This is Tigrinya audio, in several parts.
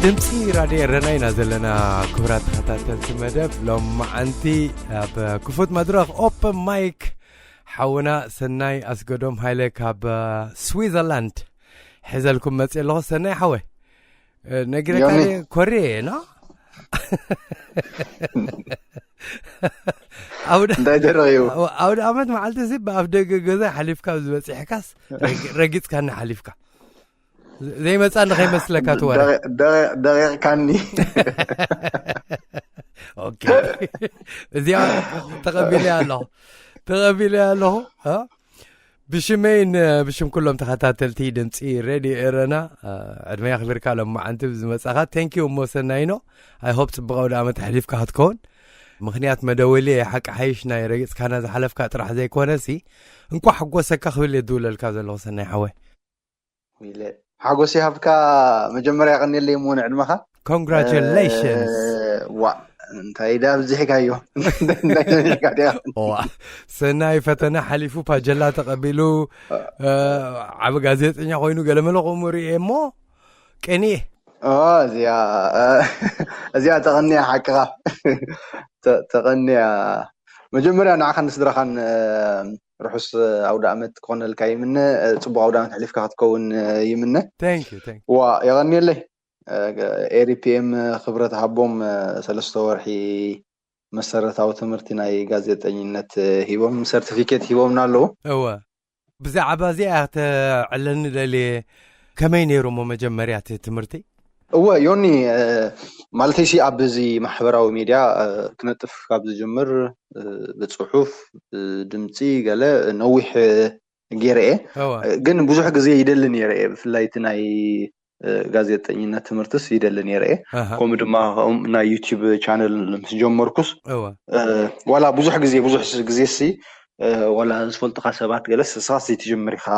ድምፂ ራድዮ ኤረና ኢና ዘለና። ክቡራት ተኸታተልቲ መደብ ሎም መዓንቲ ኣብ ክፉት መድረኽ ኦፕን ማይክ ሓውና ሰናይ ኣስገዶም ሃይለ ካብ ስዊዘርላንድ ሒዘልኩም መፅእ ኣለኹ። ሰናይ ሓወ ነጊረካ ኮሬ ና እንታይ ደረዩ ኣውደ ኣመት መዓልቲ ዚ ብኣፍ ደገ ገዛ ሓሊፍካ ዝበፂሕካስ ረጊፅካኒ ሓሊፍካ ዘይመጻ ንኸይመስለካ ትወረ ደቂቕካኒ እዚኣ ተቐቢለ ኣለኹ ተቐቢለ ኣለኹ ብሽመይን ብሽም ኩሎም ተኸታተልቲ ድምፂ ሬድዮ ኤረና ዕድመ ኣኽቢርካ ሎም መዓንቲ ብዝመፃኻ thank you እሞ ሰናይኖ I hope ፅቡቕ ኣውደ ኣመት ኣሕሊፍካ ክትከውን ምኽንያት መደወሊ ሓቂ ሓይሽ ናይ ረጊፅካና ዝሓለፍካ ጥራሕ ዘይኮነሲ እንኳ ሓጎሰካ ክብል የድውለልካ ዘለኹ ሰናይ ሓወይ ሓጎስ ይሃብካ መጀመርያ ቀኒለይ እሞ ንዕድመኻ Congratulations ዋ እንታይ ዳ ኣብዚሕካዮ ሰናይ ፈተና ሓሊፉ ፓጀላ ተቐቢሉ ዓብ ጋዜጠኛ ኮይኑ ገለመለ ከምኡ ርኤ እሞ ቀኒኤ እዚኣ እዚኣ ተቐኒያ ሓቅኻ ተቐኒያ መጀመርያ ንዓኻን ንስድራኻን ርሑስ ኣውደ ኣመት ክኾነልካ ይምነ ፅቡቅ ኣውደ ኣመት ሕሊፍካ ክትከውን ይምነ ዋ የቐንየለይ ኤሪፒኤም ክብረት ሃቦም ሰለስተ ወርሒ መሰረታዊ ትምህርቲ ናይ ጋዜጠኝነት ሂቦም ሰርቲፊኬት ሂቦምና ኣለዉ እወ ብዛዕባ እዚኣ ክተዕለኒ ደልየ ከመይ ነይሩ እሞ መጀመርያ እቲ ትምህርቲ እወ ዮኒ ማለተይሲ ኣብ እዚ ማሕበራዊ ሚድያ ክነጥፍ ካብ ዝጅምር ብፅሑፍ ብድምፂ ገለ ነዊሕ ገይረ እየ ግን ብዙሕ ግዜ ይደሊ ነይረ እየ ብፍላይ እቲ ናይ ጋዜጠኝነት ትምህርትስ ይደሊ ነይረ እየ ከምኡ ድማ ናይ ዩቲብ ቻነል ምስ ጀመርኩስ ዋላ ብዙሕ ግዜ ብዙሕ ግዜ ሲ ዋላ ዝፈልጡካ ሰባት ገለስ ንስኻስ ዘይትጅምር ኢኻ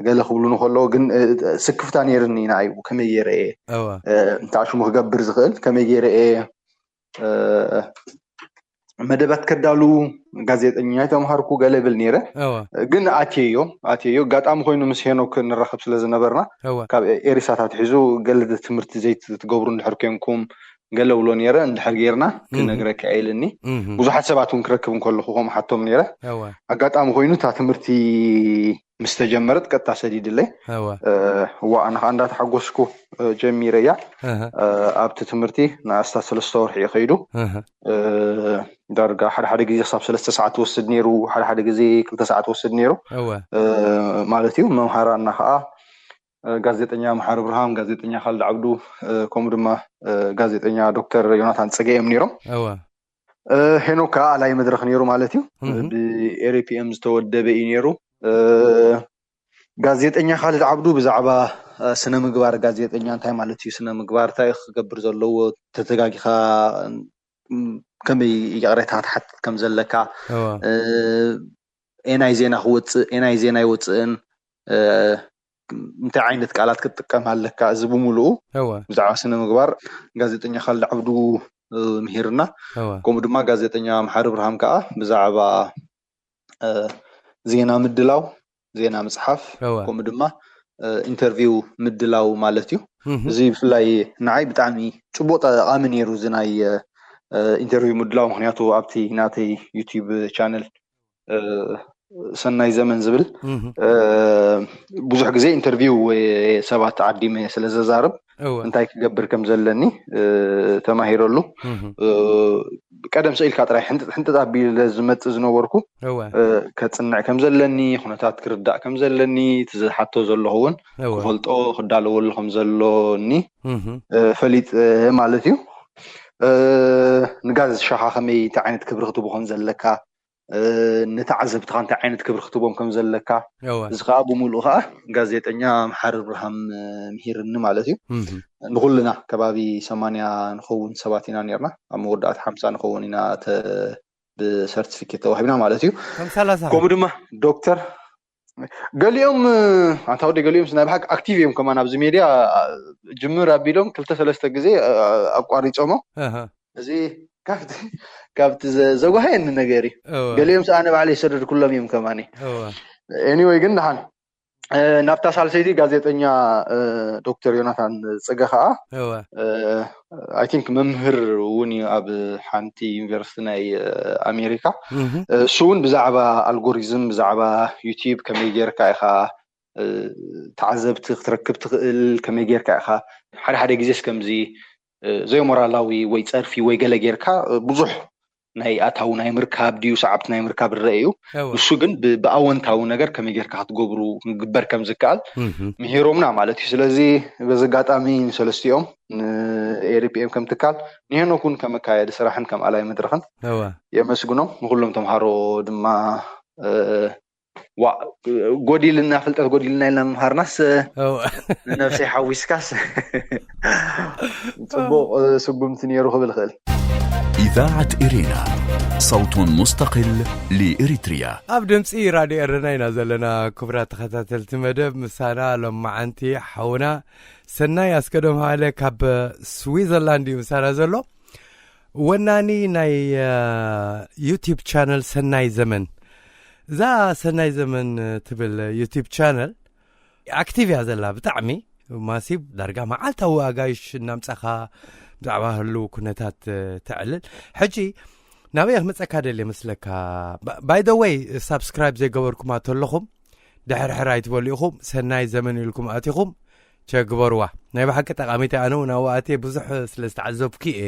ገለ ክብሉኒ ከለዉ ግን ስክፍታ ነይርኒ ንዓይ ከመይ ገይረ እየ እንታይ ሽሙ ክገብር ዝኽእል ከመይ ገይረ እየ መደባት ከዳሉ ጋዜጠኛ ተምሃርኩ ገለ ብል ነይረ ግን ኣትየዮ ኣትየዮ ኣጋጣሚ ኮይኑ ምስ ሄኖክ ንራኸብ ስለ ዝነበርና ካብ ኤሪሳታት ሒዙ ገለ ትምህርቲ ዘይትገብሩ እንድሕር ኮንኩም ገለ ብሎ ነይረ እንድሕር ጌርና ክነግረካ ኢልኒ ብዙሓት ሰባት እውን ክረክብ እንከለኹ ከም ሓቶም ነይረ ኣጋጣሚ ኮይኑ እታ ትምህርቲ ምስ ተጀመረት ቀጥታ ሰዲድለይ እዋ ኣነ ከዓ እንዳተሓጎስኩ ጀሚረያ ኣብቲ ትምህርቲ ንኣስታት ሰለስተ ወርሒ እዩ ከይዱ ዳርጋ ሓደ ሓደ ግዜ ክሳብ ሰለስተ ሰዓት ትወስድ ነይሩ ሓደ ሓደ ግዜ ክልተ ሰዓት ትወስድ ነይሩ ማለት እዩ መምሃራና ከዓ ጋዜጠኛ መሓሪ ብርሃም ጋዜጠኛ ካልድ ዓብዱ ከምኡ ድማ ጋዜጠኛ ዶክተር ዮናታን ፀገ እዮም ነይሮም ሄኖክ ከዓ ኣላይ መድረክ ነይሩ ማለት እዩ ብኤሪፒኤም ዝተወደበ እዩ ነይሩ ጋዜጠኛ ካልድ ዓብዱ ብዛዕባ ስነ ምግባር ጋዜጠኛ እንታይ ማለት እዩ ስነ ምግባር እንታይ ክገብር ዘለዎ ተተጋጊኻ ከመይ ይቅሬታ ክትሓትት ከም ዘለካ ኤናይ ዜና ክወፅእ ኤናይ ዜና ይወፅእን እንታይ ዓይነት ቃላት ክትጥቀም ኣለካ እዚ ብምሉኡ ብዛዕባ ስነ ምግባር ጋዜጠኛ ካልድ ዓብዱ ምሂርና ከምኡ ድማ ጋዜጠኛ መሓሪ ብርሃም ከዓ ብዛዕባ ዜና ምድላው ዜና ምፅሓፍ ከምኡ ድማ ኢንተርቪው ምድላው ማለት እዩ እዚ ብፍላይ ንዓይ ብጣዕሚ ፅቡቅ ጠቃሚ ነይሩ እዚ ናይ ኢንተርቪው ምድላው ምክንያቱ ኣብቲ ናተይ ዩቲብ ቻነል ሰናይ ዘመን ዝብል ብዙሕ ግዜ ኢንተርቪው ሰባት ዓዲመ ስለ ዘዛርብ እንታይ ክገብር ከም ዘለኒ ተማሂረሉ ቀደም ስኢልካ ጥራይ ሕንጥጥ ሕንጥጥ ኣቢለ ዝመፅእ ዝነበርኩ ከፅንዕ ከም ዘለኒ ኩነታት ክርዳእ ከም ዘለኒ እቲ ዝሓቶ ዘለኹ እውን ክፈልጦ ክዳለወሉ ከም ዘሎኒ ፈሊጥ ማለት እዩ ንጋዝ ሻኻ ከመይ እንታይ ዓይነት ክብሪ ክትቡ ከም ዘለካ ንተዓዘብትኻ እንታይ ዓይነት ክብሪ ክትቦም ከም ዘለካ እዚ ከዓ ብምሉእ ከዓ ጋዜጠኛ መሓሪ ብርሃም ምሂርኒ ማለት እዩ ንኩልና ከባቢ ሰማንያ ንኸውን ሰባት ኢና ነርና ኣብ መወዳእቲ ሓምሳ ንኸውን ኢና ብሰርቲፊኬት ተዋሂብና ማለት እዩ ከምኡ ድማ ዶክተር ገሊኦም ኣንታ ወደ ገሊኦም ናይ ብሓቂ ኣክቲቭ እዮም ከማን ኣብዚ ሜድያ ጅምር ኣቢሎም ክልተ ሰለስተ ግዜ ኣቋሪፆሞ እዚ ካብቲ ዘጓሃየኒ ነገር እዩ ገሊኦም ሰኣነ ባዕለ ይሰደድ ኩሎም እዮም ከማኒ ኤኒወይ ግን ደሓን ናብታ ሳልሰይቲ ጋዜጠኛ ዶክተር ዮናታን ፅገ ከዓ እወ I think መምህር እውን እዩ ኣብ ሓንቲ ዩኒቨርሲቲ ናይ ኣሜሪካ። እሱ እውን ብዛዕባ ኣልጎሪዝም፣ ብዛዕባ ዩቲዩብ ከመይ ጌርካ ኢኻ ተዓዘብቲ ክትረክብ ትኽእል፣ ከመይ ጌርካ ኢኻ ሓደ ሓደ ግዜስ ከምዚ ዘይሞራላዊ ወይ ፀርፊ ወይ ገለ ጌርካ ብዙሕ ናይ ኣታዊ ናይ ምርካብ ድዩ ሰዓብቲ ናይ ምርካብ ዝረአ እዩ። ንሱ ግን ብኣወንታዊ ነገር ከመይ ጌርካ ክትገብሩ ክግበር ከም ዝከኣል ምሂሮምና ማለት እዩ። ስለዚ በዚ ኣጋጣሚ ንሰለስቲኦም ንኤሪፒኤም ከም ትካል ንሄኖክ እውን ከም መካየዲ ስራሕን ከም ኣላይ መድረኽን የመስግኖም። ንኩሎም ተምሃሮ ድማ ዋ ጎዲልና ፍልጠት ጎዲልና ኢልና ምምሃርናስ ንነብሰይ ሓዊስካስ ፅቡቕ ስጉምቲ ነይሩ ክብል ክእል። إذاعة إرينا، صوت مستقل لإريتريا. ኣብ ድምፂ ራድዮ ኤረና ኢና ዘለና። ክቡራት ተኸታተልቲ መደብ፣ ምሳና ሎማዓንቲ ሓውና ሰናይ ኣስገዶም ሃለ ካብ ስዊዘርላንድ እዩ ምሳና ዘሎ። ወናኒ ናይ ዩቲብ ቻነል ሰናይ ዘመን፣ እዛ ሰናይ ዘመን ትብል ዩቲብ ቻነል ኣክቲቭ እያ ዘላ ብጣዕሚ ማሲብ። ዳርጋ መዓልታዊ ኣጋይሽ እናምፀኻ ብዛዕባ ህሉ ኩነታት ተዕልል። ሕጂ ናበይ ክመፀካ ደልየ መስለካ? ባይ ዘ ወይ ሳብስክራይብ ዘይገበርኩማ ተለኹም ድሕርሕር ኣይትበሉ ኢኹም። ሰናይ ዘመን ኢልኩም ኣቲኹም ቸግበርዋ። ናይ ብሓቂ ጠቃሚቲ። ኣነ እውን ኣብኡ ኣትየ ብዙሕ ስለ ዝተዓዘብኩ እየ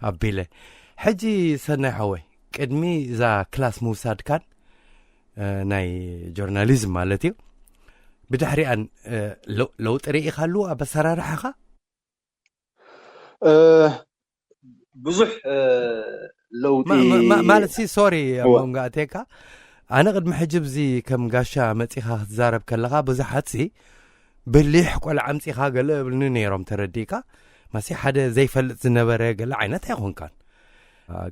ኣቢለ። ሕጂ ሰናይ ሓወይ፣ ቅድሚ እዛ ክላስ ምውሳድካን ናይ ጆርናሊዝም ማለት እዩ፣ ብድሕሪኣን ለውጢ ርኢኻሉ ኣብ ኣሰራርሓኻ? ብዙሕ ለውጢ ማለት ሲ ሶሪ ኣብ መንጎ ኣቴካ። ኣነ ቅድሚ ሕጂ ብዚ ከም ጋሻ መፂኻ ክትዛረብ ከለኻ ብዙሓት ሲ ብሊሕ ቆልዓ ኣምፂኻ ገለ እብልኒ ነይሮም፣ ተረዲእካ። ማሲ ሓደ ዘይፈልጥ ዝነበረ ገለ ዓይነት ኣይኮንካን።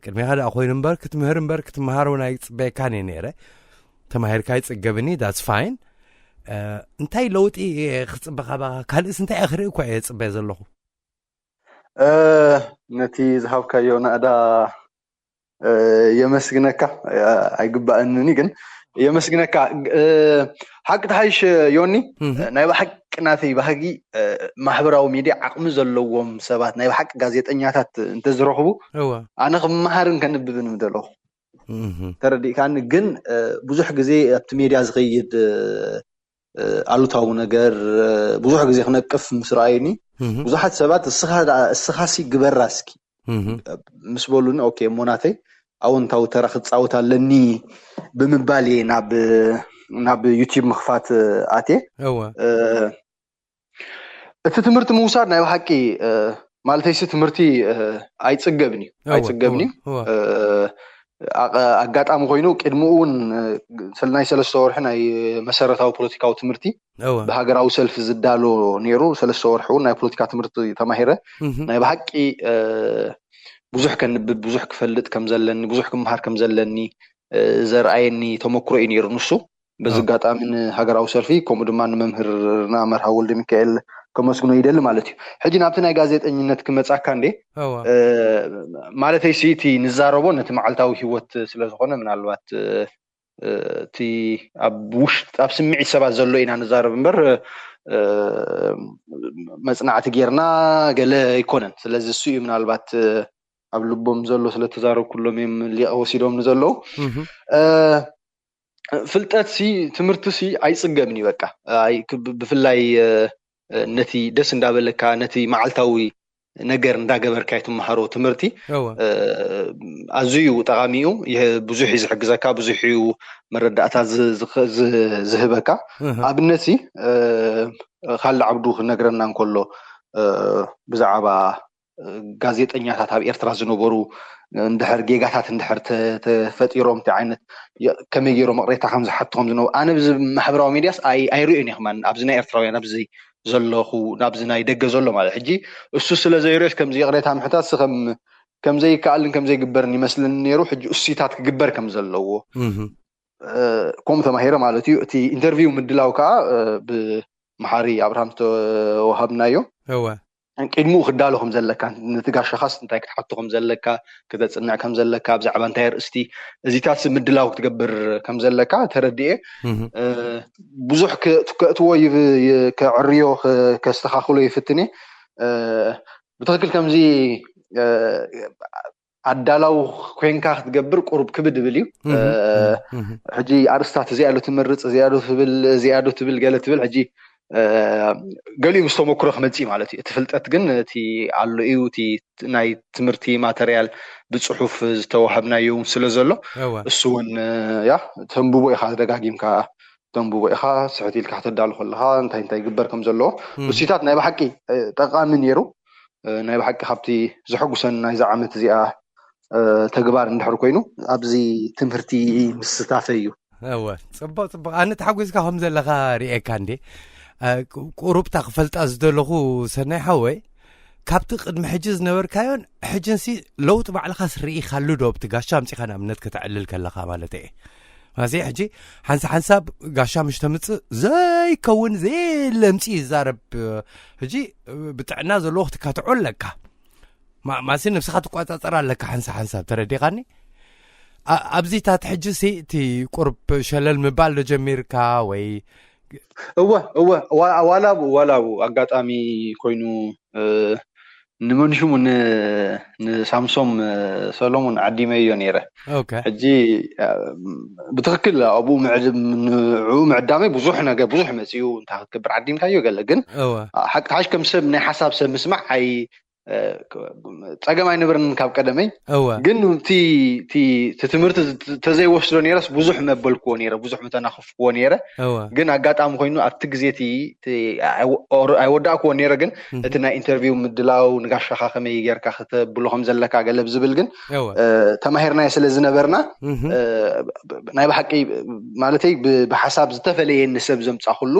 ቅድሚኻ ደኣ ኮይኑ እምበር ክትምህር እምበር ክትመሃር እውን ኣይፅበየካን እየ ነይረ። ተማሂርካ ይፅገብኒ፣ that's fine። እንታይ ለውጢ እየ ክፅበ ካባኻ? ካልእስ እንታይ እየ ክርኢ እኳ እየ ዝፅበየ ዘለኹ። ነቲ ዝሃብካዮ ናእዳ የመስግነካ። ኣይግባእንኒ ግን የመስግነካ። ሓቂ ተሓይሽ ዮኒ፣ ናይ ብሓቂ ናተይ ባህጊ ማሕበራዊ ሚድያ ዓቕሚ ዘለዎም ሰባት ናይ ብሓቂ ጋዜጠኛታት እንተዝረኽቡ ኣነ ክመሃርን ከንብብን ምደለኹ። ተረዲእካኒ። ግን ብዙሕ ግዜ ኣብቲ ሜድያ ዝኸይድ ኣሉታዊ ነገር ብዙሕ ግዜ ክነቅፍ ምስ ረኣዩኒ ብዙሓት ሰባት እስኻሲ ግበራ እስኪ ምስ በሉኒ፣ ኦኬ እሞ ናተይ ኣወንታዊ ተራ ክፃወት ኣለኒ ብምባል እየ ናብ ናብ ዩቲብ ምኽፋት ኣትየ። እቲ ትምህርቲ ምውሳድ ናይ ብሓቂ ማለተይሲ ትምህርቲ ኣይፅገብን እዩ፣ ኣይፅገብን እዩ። ኣጋጣሚ ኮይኑ ቅድሚኡ እውን ናይ ሰለስተ ወርሒ ናይ መሰረታዊ ፖለቲካዊ ትምህርቲ ብሃገራዊ ሰልፊ ዝዳሎ ነይሩ። ሰለስተ ወርሒ እውን ናይ ፖለቲካ ትምህርቲ ተማሂረ። ናይ ብሓቂ ብዙሕ ከንብብ፣ ብዙሕ ክፈልጥ ከም ዘለኒ፣ ብዙሕ ክምሃር ከም ዘለኒ ዘርኣየኒ ተመክሮ እዩ ነይሩ ንሱ። በዚ ኣጋጣሚ ንሃገራዊ ሰልፊ ከምኡ ድማ ንመምህርና መርሃ ወልደ ሚካኤል ከመስግኖ ይደሊ ማለት እዩ። ሕጂ ናብቲ ናይ ጋዜጠኝነት ክመጻካ እንዴ፣ ማለተይ ሲ እቲ ንዛረቦ ነቲ መዓልታዊ ህይወት ስለ ዝኾነ ምናልባት እቲ ኣብ ውሽጥ ኣብ ስምዒት ሰባት ዘሎ ኢና ንዛረብ እምበር መጽናዕቲ ጌርና ገለ ኣይኮነን። ስለዚ እሱ እዩ ምናልባት ኣብ ልቦም ዘሎ ስለ ተዛረብኩሎም እዮም ሊቐ ወሲዶም ንዘለዉ። ፍልጠት ሲ ትምህርቲ ሲ ኣይፅገብን እዩ። በቃ ብፍላይ ነቲ ደስ እንዳበለካ ነቲ መዓልታዊ ነገር እንዳገበርካ ትመሃሮ ትምህርቲ ኣዝዩ ጠቃሚ እዩ። ብዙሕ እዩ ዝሕግዘካ፣ ብዙሕ እዩ መረዳእታ ዝህበካ። ኣብነት ሲ ካልድ ዓብዱ ክነግረና እንከሎ ብዛዕባ ጋዜጠኛታት ኣብ ኤርትራ ዝነበሩ እንድሕር ጌጋታት እንድሕር ተፈጢሮም እንታይ ዓይነት ከመይ ገይሮም ቅሬታ ከም ዝሓቱ ከም ዝነበሩ ኣነ ብዚ ማሕበራዊ ሚድያስ ኣይርእዮን እየ። ከማን ኣብዚ ናይ ኤርትራውያን ኣብዚ ዘለኹ ናብዚ ናይ ደገ ዘሎ ማለት ሕጂ እሱ ስለ ዘይርእዮስ ከምዚ ቅሬታ ምሕታት ከም ከም ዘይከኣልን ከም ዘይግበርን ይመስልን ነይሩ። ሕጂ እሱታት ክግበር ከም ዘለዎ ከምኡ ተማሂረ ማለት እዩ። እቲ ኢንተርቪው ምድላው ከዓ ብመሓሪ ኣብርሃም ዝተወሃብናዮ እወ ቅድሚኡ ክዳሎ ከም ዘለካ፣ ነቲ ጋሻኻስ እንታይ ክትሓቶ ከም ዘለካ፣ ክተጽንዕ ከም ዘለካ፣ ብዛዕባ እንታይ ኣርእስቲ፣ እዚታት ምድላው ክትገብር ከም ዘለካ ተረዲኤ። ብዙሕ ከእትዎ ከዕርዮ ከስተኻኽሎ ይፍትኔ። ብትክክል ከምዚ ኣዳላው ኮይንካ ክትገብር ቁሩብ ክብድ ይብል እዩ። ሕጂ ኣርስታት እዚኣ ዶ ትመርፅ፣ እዚኣ ዶ ትብል፣ እዚኣ ዶ ትብል፣ ገለ ትብል። ሕጂ ገሊኡ ምስ ተመክሮ ክመፅእ ማለት እዩ። እቲ ፍልጠት ግን እቲ ኣሎ እዩ። እቲ ናይ ትምህርቲ ማተርያል ብፅሑፍ ዝተዋሃብናዮ እውን ስለ ዘሎ፣ እሱ እውን ያ ተንብቦ ኢኻ፣ ደጋጊምካ ተንብቦ ኢኻ። ስሕት ኢልካ ከተዳሉ ከለኻ እንታይ እንታይ ይግበር ከም ዘለዎ እሱታት ናይ ብሓቂ ጠቃሚ ነይሩ። ናይ ብሓቂ ካብቲ ዘሐጉሰን ናይዚ ዓመት እዚኣ ተግባር እንድሕር ኮይኑ ኣብዚ ትምህርቲ ምስታፈ እዩ። እወ፣ ፅቡቅ ፅቡቅ። ኣነ ተሓጒስካ ከም ዘለኻ ርኤካ እንዴ። ቁሩብታ ክፈልጣ ዝደለኹ ሰናይ ሓወይ፣ ካብቲ ቅድሚ ሕጂ ዝነበርካዮን ሕጅንሲ ለውጢ ባዕልኻስ ርኢኻሉ ዶ? ኣብቲ ጋሻ ኣምፂኻ ንኣብነት ከተዕልል ከለኻ ማለት እየ። ማሲ ሕጂ ሓንሳ ሓንሳብ ጋሻ ምሽ ተምፅእ ዘይከውን ዘየለ ምፂ ይዛረብ። ሕጂ ብጥዕና ዘለዎ ክትካትዖ ኣለካ። ማሲ ነብስኻ ትቋፃፀር ኣለካ ሓንሳ ሓንሳብ፣ ተረዲኻኒ? ኣብዚታት ሕጂ ሲ እቲ ቁርብ ሸለል ምባል ዶ ጀሚርካ ወይ? እወ እወ፣ ዋላ ብኡ ዋላ ብኡ ኣጋጣሚ ኮይኑ ንመንሽሙ ንሳምሶም ሰሎሞን ዓዲመዮ ነይረ። ሕጂ ብትክክል ኣብኡ ንዕኡ ምዕዳመይ ብዙሕ ነገር ብዙሕ መፅኡ እንታይ ክትገብር ዓዲምካዮ ገለ ግን ሓቂ ሓሽ ከም ሰብ ናይ ሓሳብ ሰብ ምስማዕ ኣይ ፀገም ኣይነበረንን ካብ ቀደመይ። ግን እቲ ትምህርቲ ተዘይወስዶ ነይረስ ብዙሕ መበልክዎ ነይረ፣ ብዙሕ ምተናኸፍክዎ ነይረ። ግን ኣጋጣሚ ኮይኑ ኣብቲ ግዜ እቲ ኣይወዳእክዎ ነይረ። ግን እቲ ናይ ኢንተርቪው ምድላው ንጋሻኻ ከመይ ጌርካ ከተብሎ ከም ዘለካ ገለ ብዝብል ግን ተማሂርናዮ ስለ ዝነበርና ናይ ብሓቂ ማለተይ ብሓሳብ ዝተፈለየኒ ሰብ ዘምፃእኩሉ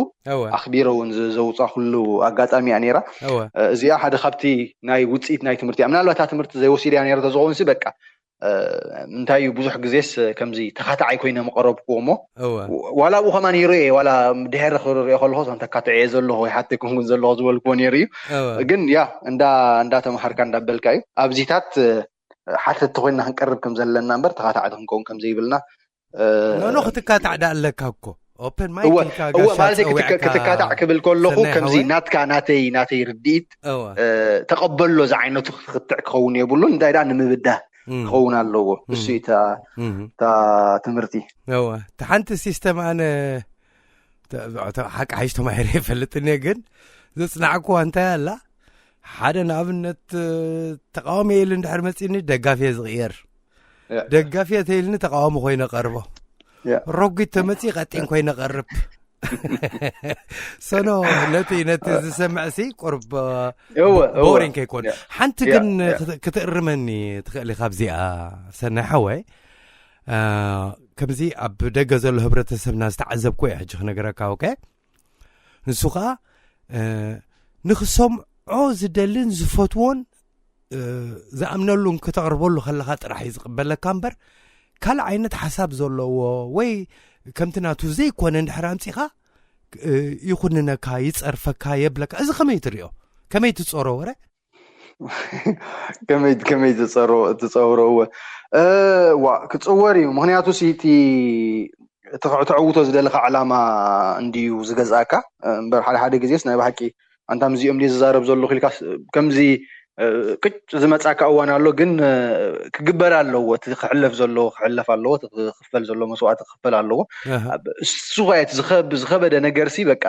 ኣኽቢረ እውን ዘውፃእኩሉ ኣጋጣሚ እያ ነይራ። እዚኣ ሓደ ካብቲ ናይ ውፅኢት ናይ ትምህርቲ እያ። ምናልባት እታ ትምህርቲ ዘይወሲድያ ነይረ ተዝኸውን ሲ በቃ እንታይ እዩ ብዙሕ ግዜስ ከምዚ ተኻታዓይ ኮይነ ምቐረብክዎ እሞ ዋላ ኣብኡ ከማን ይርኤ ዋላ ድሕሪ ክርኦ ከለኹ እዞም ተካትዐ እየ ዘለኹ ወይ ሓቲ ኮንኩን ዘለኹ ዝበልክዎ ነይሩ እዩ። ግን ያ እንዳ እንዳተምሃርካ እንዳበልካ እዩ ኣብዚታት ሓተቲ ኮይና ክንቀርብ ከም ዘለና እምበር ተኻታዕቲ ክንከውን ከም ዘይብልና። ኖኖ ክትካታዕ ዳ ኣለካ እኮ ኦፕን ማይክ ኢልካ ጋሻ ማለት ጸዊዕካ ክትካታዕ ክብል ከለኹ ሰናይ ከምዚ ሓወይ። ናትካ ናተይ ናተይ ርድኢት እወ። እ፣ ተቐበሎ ዝዓይነቱ ክትክትዕ ክኸውን የብሉን እንታይ ደኣ ንምብዳህ እም፣ ክኸውን ኣለዎ እም፣ እሱ እዩ እታ እም። እታ ትምህርቲ። እወ። እቲ ሓንቲ ሲስተም ኣነ ተ- ተ- ሓቂ ሓይሽ ተማሂረ ይፈልጥን እየ ግን ዘፅናዕኩዋ እንታይ ኣላ ሓደ ንኣብነት ተቃዋሚ ኢሉ እንድሕር መፂኒ ደጋፊ እየ ዝቕየር ያ። ደጋፊ እየ ተኢልኒ ተቃዋሚ ኮይነ ቀርቦ ያ። ረጒድ ተመፂ ቀጢን ኮይነ ቀርብ ሰኖ ነቲ ነቲ ዝሰምዕ ሲ ቁርብ እወ፣ እወ። ቦሪንግ ከይኮን ያ። ሓንቲ ያ፣ ግን ያ። ክት- ክትእርመኒ ትኽእል ኢኻ ኣብዚኣ ሰናይ ሓወይ አ፣ ከምዚ ኣብ ደገ ዘሎ ህብረተሰብና ዝተዓዘብኩ እየ ሕጂ ክነገረካ ኦኬ ንሱ ከዓ እ፣ ንክሰምዖ ዝደልን ዝፈትዎን እ፣ ዝኣምነሉን ክተቕርበሉ ከለኻ ጥራሕ እዩ ዝቕበለካ እምበር ካልእ ዓይነት ሓሳብ ዘለዎ ወይ ከምቲ ናቱ ዘይኮነ እንድሕር ኣምፂኻ እ፣ ይኹንነካ ይፀርፈካ የብለካ እዚ ከመይ ትሪኦ ከመይ ትፀሮ ወረ ከመይ ከመይ ትፀሮ ትፀውሮ እወ እ፣ ዋ ክፅወር እዩ ምክንያቱ ሲ እቲ እቲ ክተዕውቶ ዝደለካ ዕላማ እንድዩ ዝገዝኣካ እምበር ሓደ ሓደ ግዜስ ናይ ብሓቂ ኣንታ ምዚኦም ድየ ዝዛረብ ዘለኹ ኢልካ ከምዚ ቅጭ ዝመፃካ እዋን ኣሎ ግን ክግበር ኣለዎ እቲ ክሕለፍ ዘለዎ ክሕለፍ ኣለዎ እቲ ክክፈል ዘለዎ መስዋእቲ ክክፈል ኣለዎ እሱ ኸ እቲ ዝኸበደ ነገር ሲ በቃ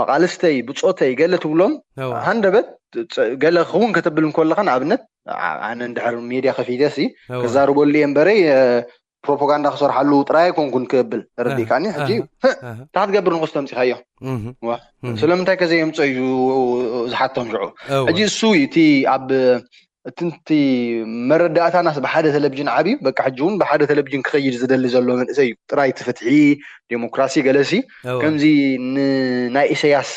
መቃልስተይ ብፆተይ ገለ ትብሎም ሃንደበት ገለ ክኸውን ከተብል እንከለካ ንኣብነት ኣነ እንድሕር ሜድያ ከፊተ ሲ ክዛርበሉ እየ እምበረይ ፕሮፓጋንዳ ክሰርሓሉ ጥራይ ኣይኮንኩን ክብል ተረዲእካኒ ሕጂ እንታይ ክትገብር ንቁስ ተምፂኻዮ ስለምንታይ ከዘየምፀ እዩ ዝሓቶም ሽዑ ሕጂ እሱ እቲ ኣብ እቲ መረዳእታናስ ብሓደ ቴሌቪዥን ዓብዩ በቃ ሕጂ እውን ብሓደ ቴሌቪዥን ክኸይድ ዝደሊ ዘሎ መንእሰይ እዩ ጥራይ እቲ ፍትሒ ዴሞክራሲ ገለሲ ከምዚ ንናይ ኢሰያስ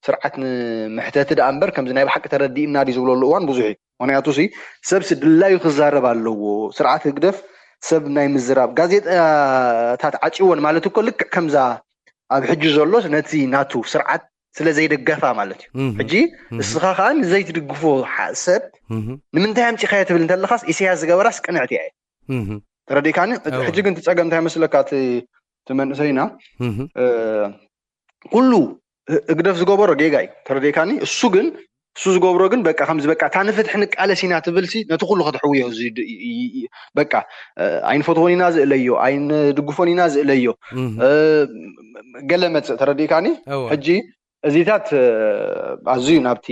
ስርዓት ንምሕተቲ ደኣ እምበር ከምዚ ናይ ብሓቂ ተረዲእና ድዩ ዝብለሉ እዋን ብዙሕ እዩ ምክንያቱ ሲ ሰብሲ ድላዩ ክዛረብ ኣለዎ ስርዓት ህግደፍ ሰብ ናይ ምዝራብ ጋዜጣታት ዓፂወን ማለት እኮ ልክዕ ከምዛ ኣብ ሕጂ ዘሎስ ነቲ ናቱ ስርዓት ስለ ዘይደገፋ ማለት እዩ። ሕጂ እስኻ ከዓ ንዘይትድግፎ ሰብ ንምንታይ ኣምፂኻዮ ትብል እንተለኻስ፣ ኢሳያስ ዝገበራስ ቅንዕቲ እያ። ተረዲካኒ? ሕጂ ግን እቲ ፀገም እንታይ መስለካ? እቲ መንእሰይና ኩሉ ህግደፍ ዝገበሮ ጌጋ እዩ። ተረዲካኒ? እሱ ግን እሱ ዝገብሮ ግን በቃ ከምዚ በቃ እታ ንፍትሒ ንቃለስ ኢና ትብል ሲ ነቲ ኩሉ ከተሕውዮ በቃ ኣይንፈትዎን ኢና ዝእለዮ ኣይንድግፎን ኢና ዝእለዮ ገለ መፅእ። ተረዲካኒ? ሕጂ እዚታት ኣዝዩ ናብቲ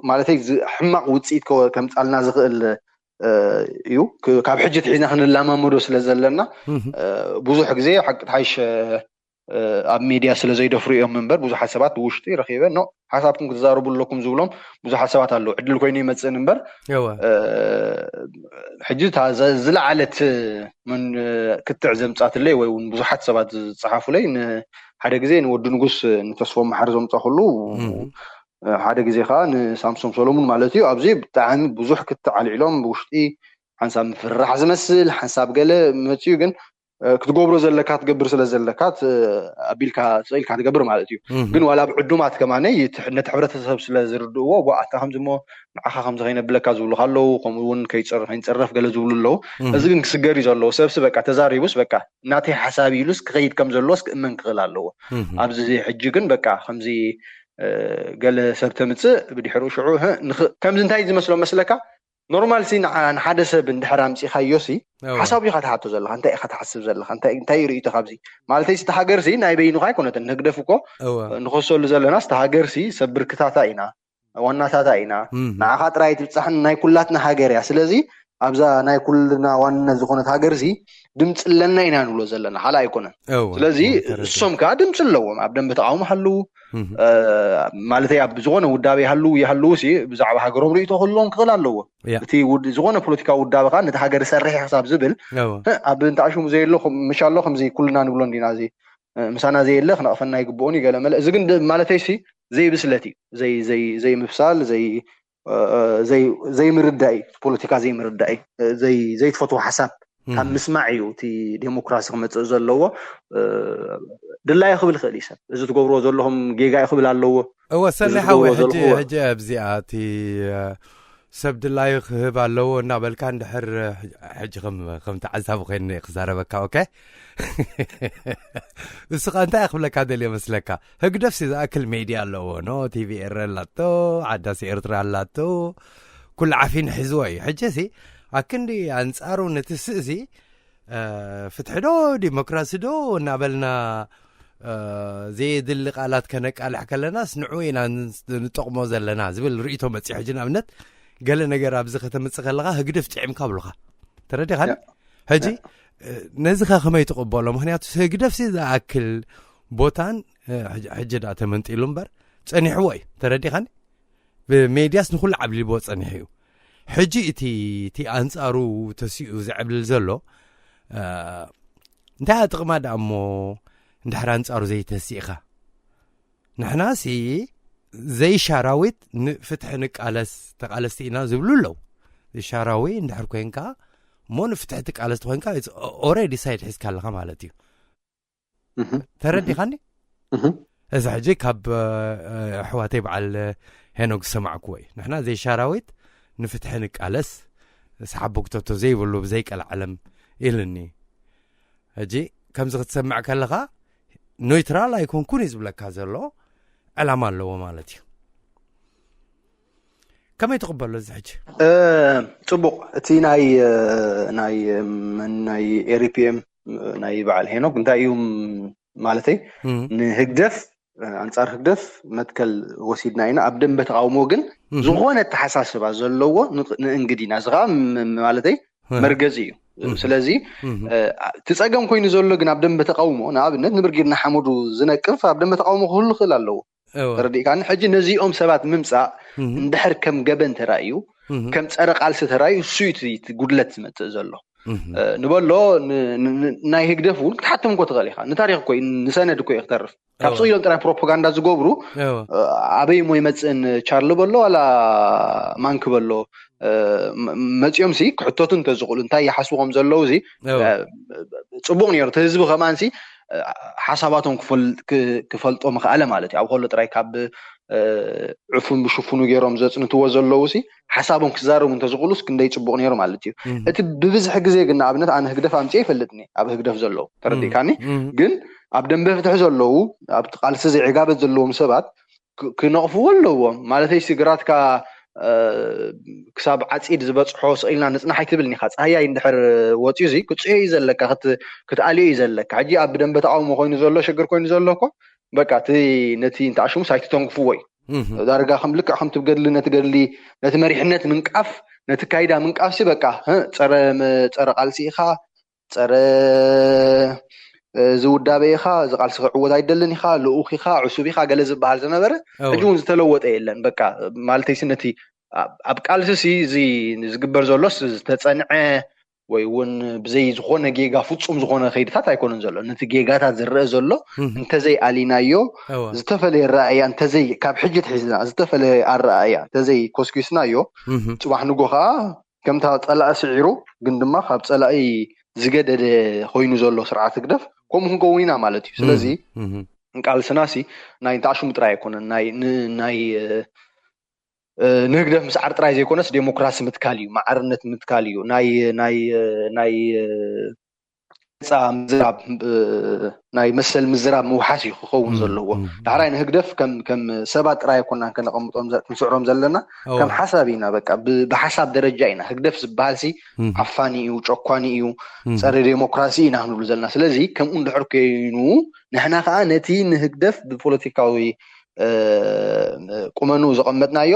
ማለተይ ሕማቕ ውፅኢት ከምፃልና ዝኽእል እዩ። ካብ ሕጂ ትሒዝና ክንላማመዶ ስለ ዘለና ብዙሕ ግዜ ሓቂ ትሓይሽ ኣብ ሚድያ ስለ ዘይደፍሩ እዮም እምበር ብዙሓት ሰባት ብውሽጢ ረኺበ ኖ ሓሳብኩም ክትዛረቡ ኣለኩም ዝብሎም ብዙሓት ሰባት ኣለዉ። ዕድል ኮይኑ ይመፅእን እምበር ሕጂ ዝለዓለት ክትዕ ዘምፃትለይ ወይ እውን ብዙሓት ሰባት ዝፀሓፉለይ ሓደ ግዜ ንወዲ ንጉስ ንተስፎ መሓሪ ዘምፃ ኩሉ ሓደ ግዜ ከዓ ንሳምሶም ሰሎሙን ማለት እዩ። ኣብዚ ብጣዕሚ ብዙሕ ክትዕ ኣልዒሎም ብውሽጢ ሓንሳብ ምፍርራሕ ዝመስል ሓንሳብ ገለ መፅዩ ግን ክትገብሮ ዘለካ ትገብር ስለ ዘለካ ኣቢልካ ስኢልካ ትገብር ማለት እዩ። ግን ዋላ ኣብ ዕዱማት ከማነይ ነቲ ሕብረተሰብ ስለ ዝርድእዎ ኣታ ከምዚ ሞ ንዓኻ ከምዚ ከይነብለካ ዝብሉካ ኣለዉ። ከምኡ እውን ከይንፀረፍ ገለ ዝብሉ ኣለዉ። እዚ ግን ክስገር እዩ ዘለዎ። ሰብሲ በቃ ተዛሪቡስ በቃ ናተይ ሓሳብ ኢሉስ ክኸይድ ከም ዘለዎስ ክእመን ክኽእል ኣለዎ። ኣብዚ ሕጂ ግን በቃ ከምዚ ገለ ሰብ ተምፅእ ብድሕሪኡ ሽዑ ከምዚ እንታይ ዝመስሎ መስለካ ኖርማል ሲ ንሓደ ሰብ እንድሕር ኣምፂኻዮ ሲ ሓሳቡ ኢኻ ትሓቶ ዘለኻ እንታይ ኢኻ ትሓስብ ዘለኻ እንታይ ርእቶ ካብዚ ማለተይ ስቲ ሃገር ሲ ናይ በይኑኻ ኣይኮነትን ንህግደፍ እኮ ንኸሰሉ ዘለና ስቲ ሃገር ሲ ሰብ ብርክታታ ኢና ዋናታታ ኢና ንዓኻ ጥራይ ትብፃሕን ናይ ኩላትና ሃገር እያ ስለዚ ኣብዛ ናይ ኩልና ዋንነት ዝኾነት ሃገር ሲ ድምፂ ኣለና ኢና ንብሎ ዘለና ሓላ ኣይኮነን ስለዚ እሶም ከዓ ድምፂ ኣለዎም ኣብ ደንበ ተቃውሞ ሃለዉ ማለተይ ኣብ ዝኾነ ውዳበ ይሃልዉ ይሃልዉ ሲ ብዛዕባ ሃገሮም ርእቶ ክህልዎም ክኽእል ኣለዎ እቲ ዝኾነ ፖለቲካዊ ውዳበ ከዓ ነቲ ሃገር ሰርሕ ክሳብ ዝብል ኣብ እንተኣሽሙ ዘየሎ ምሻሎ ከምዚ ኩልና ንብሎ እንዲና እዚ ምሳና ዘየለ ክነቕፈና ይግብኦን እዩ ገለ መለ እዚ ግን ማለተይ ሲ ዘይብስለት እዩ ዘይምብሳል ዘይምርዳእ እዩ ፖለቲካ ዘይምርዳእ እዩ ዘይትፈትዎ ሓሳብ ካብ ምስማዕ እዩ እቲ ዴሞክራሲ ክመፅእ ዘለዎ ድላዩ ክብል ይኽእል እዩ ሰብ እዚ ትገብርዎ ዘለኹም ጌጋ እዩ ክብል ኣለዎ እወ ሰኒ ሓወይ ሕጂ ሕጂ ኣብዚኣ እቲ ሰብ ድላዩ ክህብ ኣለዎ እናበልካ እንድሕር ሕጂ ከም ተዓዛቢ ኮይነ ክዛረበካ ኦኬ ንስኻ እንታይ ክብለካ ደልየ መስለካ ህግደፍሲ ዝኣክል ሜድያ ኣለዎ ኖ ቲቪ ኤረ ኣላቶ ዓዳሲ ኤርትራ ኣላቶ ኩሉ ዓፊኑ ሒዝዎ እዩ ሕጂ ሲ ኣክንዲ ኣንፃሩ ነቲ ስእሲ ፍትሒ ዶ ዲሞክራሲ ዶ እናበልና ዘየድሊ ቃላት ከነቃልሕ ከለናስ ንዑ ኢና ንጠቕሞ ዘለና ዝብል ርእቶ መፅዮ ሕጂ ንኣብነት ገለ ነገር ኣብዚ ከተምፅእ ከለካ ህግደፍ ጥዒምካ ብሉካ ተረዲኻኒ ሕጂ ነዚ ከ ከመይ ትቕበሎ ምክንያቱ ህግደፍሲ ዝኣክል ቦታን ሕጂ ዳ ተመንጢሉ እምበር ፀኒሕዎ እዩ ተረዲኻኒ ብሜድያስ ንኩሉ ዓብሊልዎ ፀኒሑ እዩ ሕጂ እቲ እቲ ኣንፃሩ ተሲኡ ዘዕብልል ዘሎ እንታይ ጥቕማ ደኣ እሞ እንድሕር ኣንፃሩ ዘይተሲእኻ ንሕናሲ ዘይሻራዊት ንፍትሒ ንቃለስ ተቃለስቲ ኢና ዝብሉ ኣለዉ ዘይሻራዊ እንድሕር ኮይንካ እሞ ንፍትሒ ትቃለስ ተኮይንካ ኦሬዲ ሳይድ ሒዝካ ኣለካ ማለት እዩ ተረዲኻኒ እዚ ሕጂ ካብ ኣሕዋተይ በዓል ሄኖግ ዝሰማዕክዎ እዩ ንሕና ዘይሻራዊት ንፍትሒ ንቃለስ ሰሓቦ ክተቶ ዘይብሉ ብዘይቀልዓለም ኢልኒ ሕጂ ከምዚ ክትሰምዕ ከለኻ ኖይትራል ኣይኮንኩን እዩ ዝብለካ ዘሎ ዕላማ ኣለዎ ማለት እዩ ከመይ ትቕበሎ እዚ ሕጂ ፅቡቕ እቲ ናይ ናይ ናይ ኤሪፒኤም ናይ በዓል ሄኖክ እንታይ እዩ ማለተይ ንህግደፍ ኣንፃር ህግደፍ መትከል ወሲድና ኢና ኣብ ደንበ ተቃውሞ ግን ዝኾነ ኣተሓሳስባ ዘለዎ ንእንግድ ኢና እዚ ከዓ ማለተይ መርገፂ እዩ ስለዚ እቲ ፀገም ኮይኑ ዘሎ ግን ኣብ ደንበ ተቃውሞ ንኣብነት ንብርጌድ ንሓመዱ ዝነቅፍ ኣብ ደንበ ተቃውሞ ክህሉ ክእል ኣለዎ ተረዲእካኒ ሕጂ ነዚኦም ሰባት ምምፃእ እንድሕር ከም ገበን ተራእዩ ከም ፀረ ቃልሲ ተራእዩ እሱ እቲ ጉድለት ዝመፅእ ዘሎ ንበሎ ናይ ህግደፍ እውን ክትሓቶም እኮ ትኽእል ኢኻ ንታሪክ እኮ ንሰነድ እኮ እዩ ክተርፍ ካብ ስቕ ኢሎም ጥራይ ፕሮፓጋንዳ ዝገብሩ ኣበይ እሞ ይመፅእን ቻርሊ በሎ ዋላ ማንክ በሎ መፂኦም ሲ ክሕተቱ እንተዝኽእሉ እንታይ ይሓስቡ ከም ዘለዉ ሲ ፅቡቅ ነይሩ እቲ ህዝቢ ከማን ሲ ሓሳባቶም ክፈልጦ ምኽኣለ ማለት እዩ። ኣብ ከሎ ጥራይ ካብ ዕፉን ብሽፉኑ ገይሮም ዘፅንትዎ ዘለዉ ሲ ሓሳቦም ክዛረቡ እንተዝኽእሉስ ክንደይ ፅቡቕ ነይሩ ማለት እዩ። እቲ ብብዝሒ ግዜ ግን ንኣብነት ኣነ ህግደፍ ኣምፅኤ ይፈልጥኒ ኣብ ህግደፍ ዘለዉ ተረዲእካኒ። ግን ኣብ ደንበ ፍትሒ ዘለዉ ኣብቲ ቃልሲ ዘይዕጋበት ዘለዎም ሰባት ክነቕፍዎ ኣለዎም ማለተይ ሲ ግራትካ ክሳብ ዓፂድ ዝበፅሖ ስቕ ኢልና ንፅናሕ ኣይትብልን ኢኻ። ፀሃያይ እንድሕር ወፂኡ ዚ ክትፅዮ እዩ ዘለካ ክትኣልዮ እዩ ዘለካ። ሕጂ ኣብ ደንበ ተቃውሞ ኮይኑ ዘሎ ሽግር ኮይኑ ዘሎ እኮ በቃ እቲ ነቲ እንተኣሽሙስ ኣይትተንክፍዎ እዩ። ዳርጋ ከም ልክዕ ከምቲ ብገድሊ ነቲ ገድሊ ነቲ መሪሕነት ምንቃፍ ነቲ ካይዳ ምንቃፍ ሲ በቃ ጸረ ቃልሲ ኢኻ ጸረ እዚ ውዳበ ኢኻ፣ እዚ ቃልሲ ክዕወት ኣይደልን ኢኻ፣ ልኡኽ ኢኻ፣ ዕሱብ ኢኻ ገለ ዝበሃል ዝነበረ ሕጂ እውን ዝተለወጠ የለን። በቃ ማለተይሲ ነቲ ኣብ ቃልሲ ሲ እዚ ዝግበር ዘሎስ ዝተጸንዐ ወይ እውን ብዘይ ዝኾነ ጌጋ ፍጹም ዝኾነ ከይድታት ኣይኮነን ዘሎ። ነቲ ጌጋታት ዝረአ ዘሎ እንተዘይ ኣሊናዮ ዝተፈለየ ኣረኣእያ እንተዘይ ካብ ሕጂ ትሒዝና ዝተፈለየ ኣረኣእያ እንተዘይ ኮስኪስናዮ ጽባሕ ንጎ ከዓ ከምታ ጸላኢ ስዒሩ ግን ድማ ካብ ጸላኢ ዝገደደ ኮይኑ ዘሎ ስርዓት ህግደፍ ከምኡ ክንከውን ኢና ማለት እዩ። ስለዚ ቃልስና ሲ ናይ እንተኣሽሙ ጥራይ ኣይኮነን ናይ ንህግደፍ ምስዓር ጥራይ ዘይኮነስ ዴሞክራሲ ምትካል እዩ፣ ማዕርነት ምትካል እዩ፣ ናይ ናይ ናይ ፃ ምዝራብ ናይ መሰል ምዝራብ ምውሓስ እዩ ክኸውን ዘለዎ። ዳሕራይ ንህግደፍ ከም ሰባት ጥራይ ኣይኮናን ከነቐምጦም ክንስዕሮም ዘለና ከም ሓሳብ ኢና። በቃ ብሓሳብ ደረጃ ኢና። ህግደፍ ዝበሃል ሲ ዓፋኒ እዩ፣ ጨኳኒ እዩ፣ ጸረ ዴሞክራሲ ኢና ክንብሉ ዘለና። ስለዚ ከምኡ እንድሕር ኮይኑ ንሕና ከዓ ነቲ ንህግደፍ ብፖለቲካዊ ቁመንኡ ዘቐመጥናዮ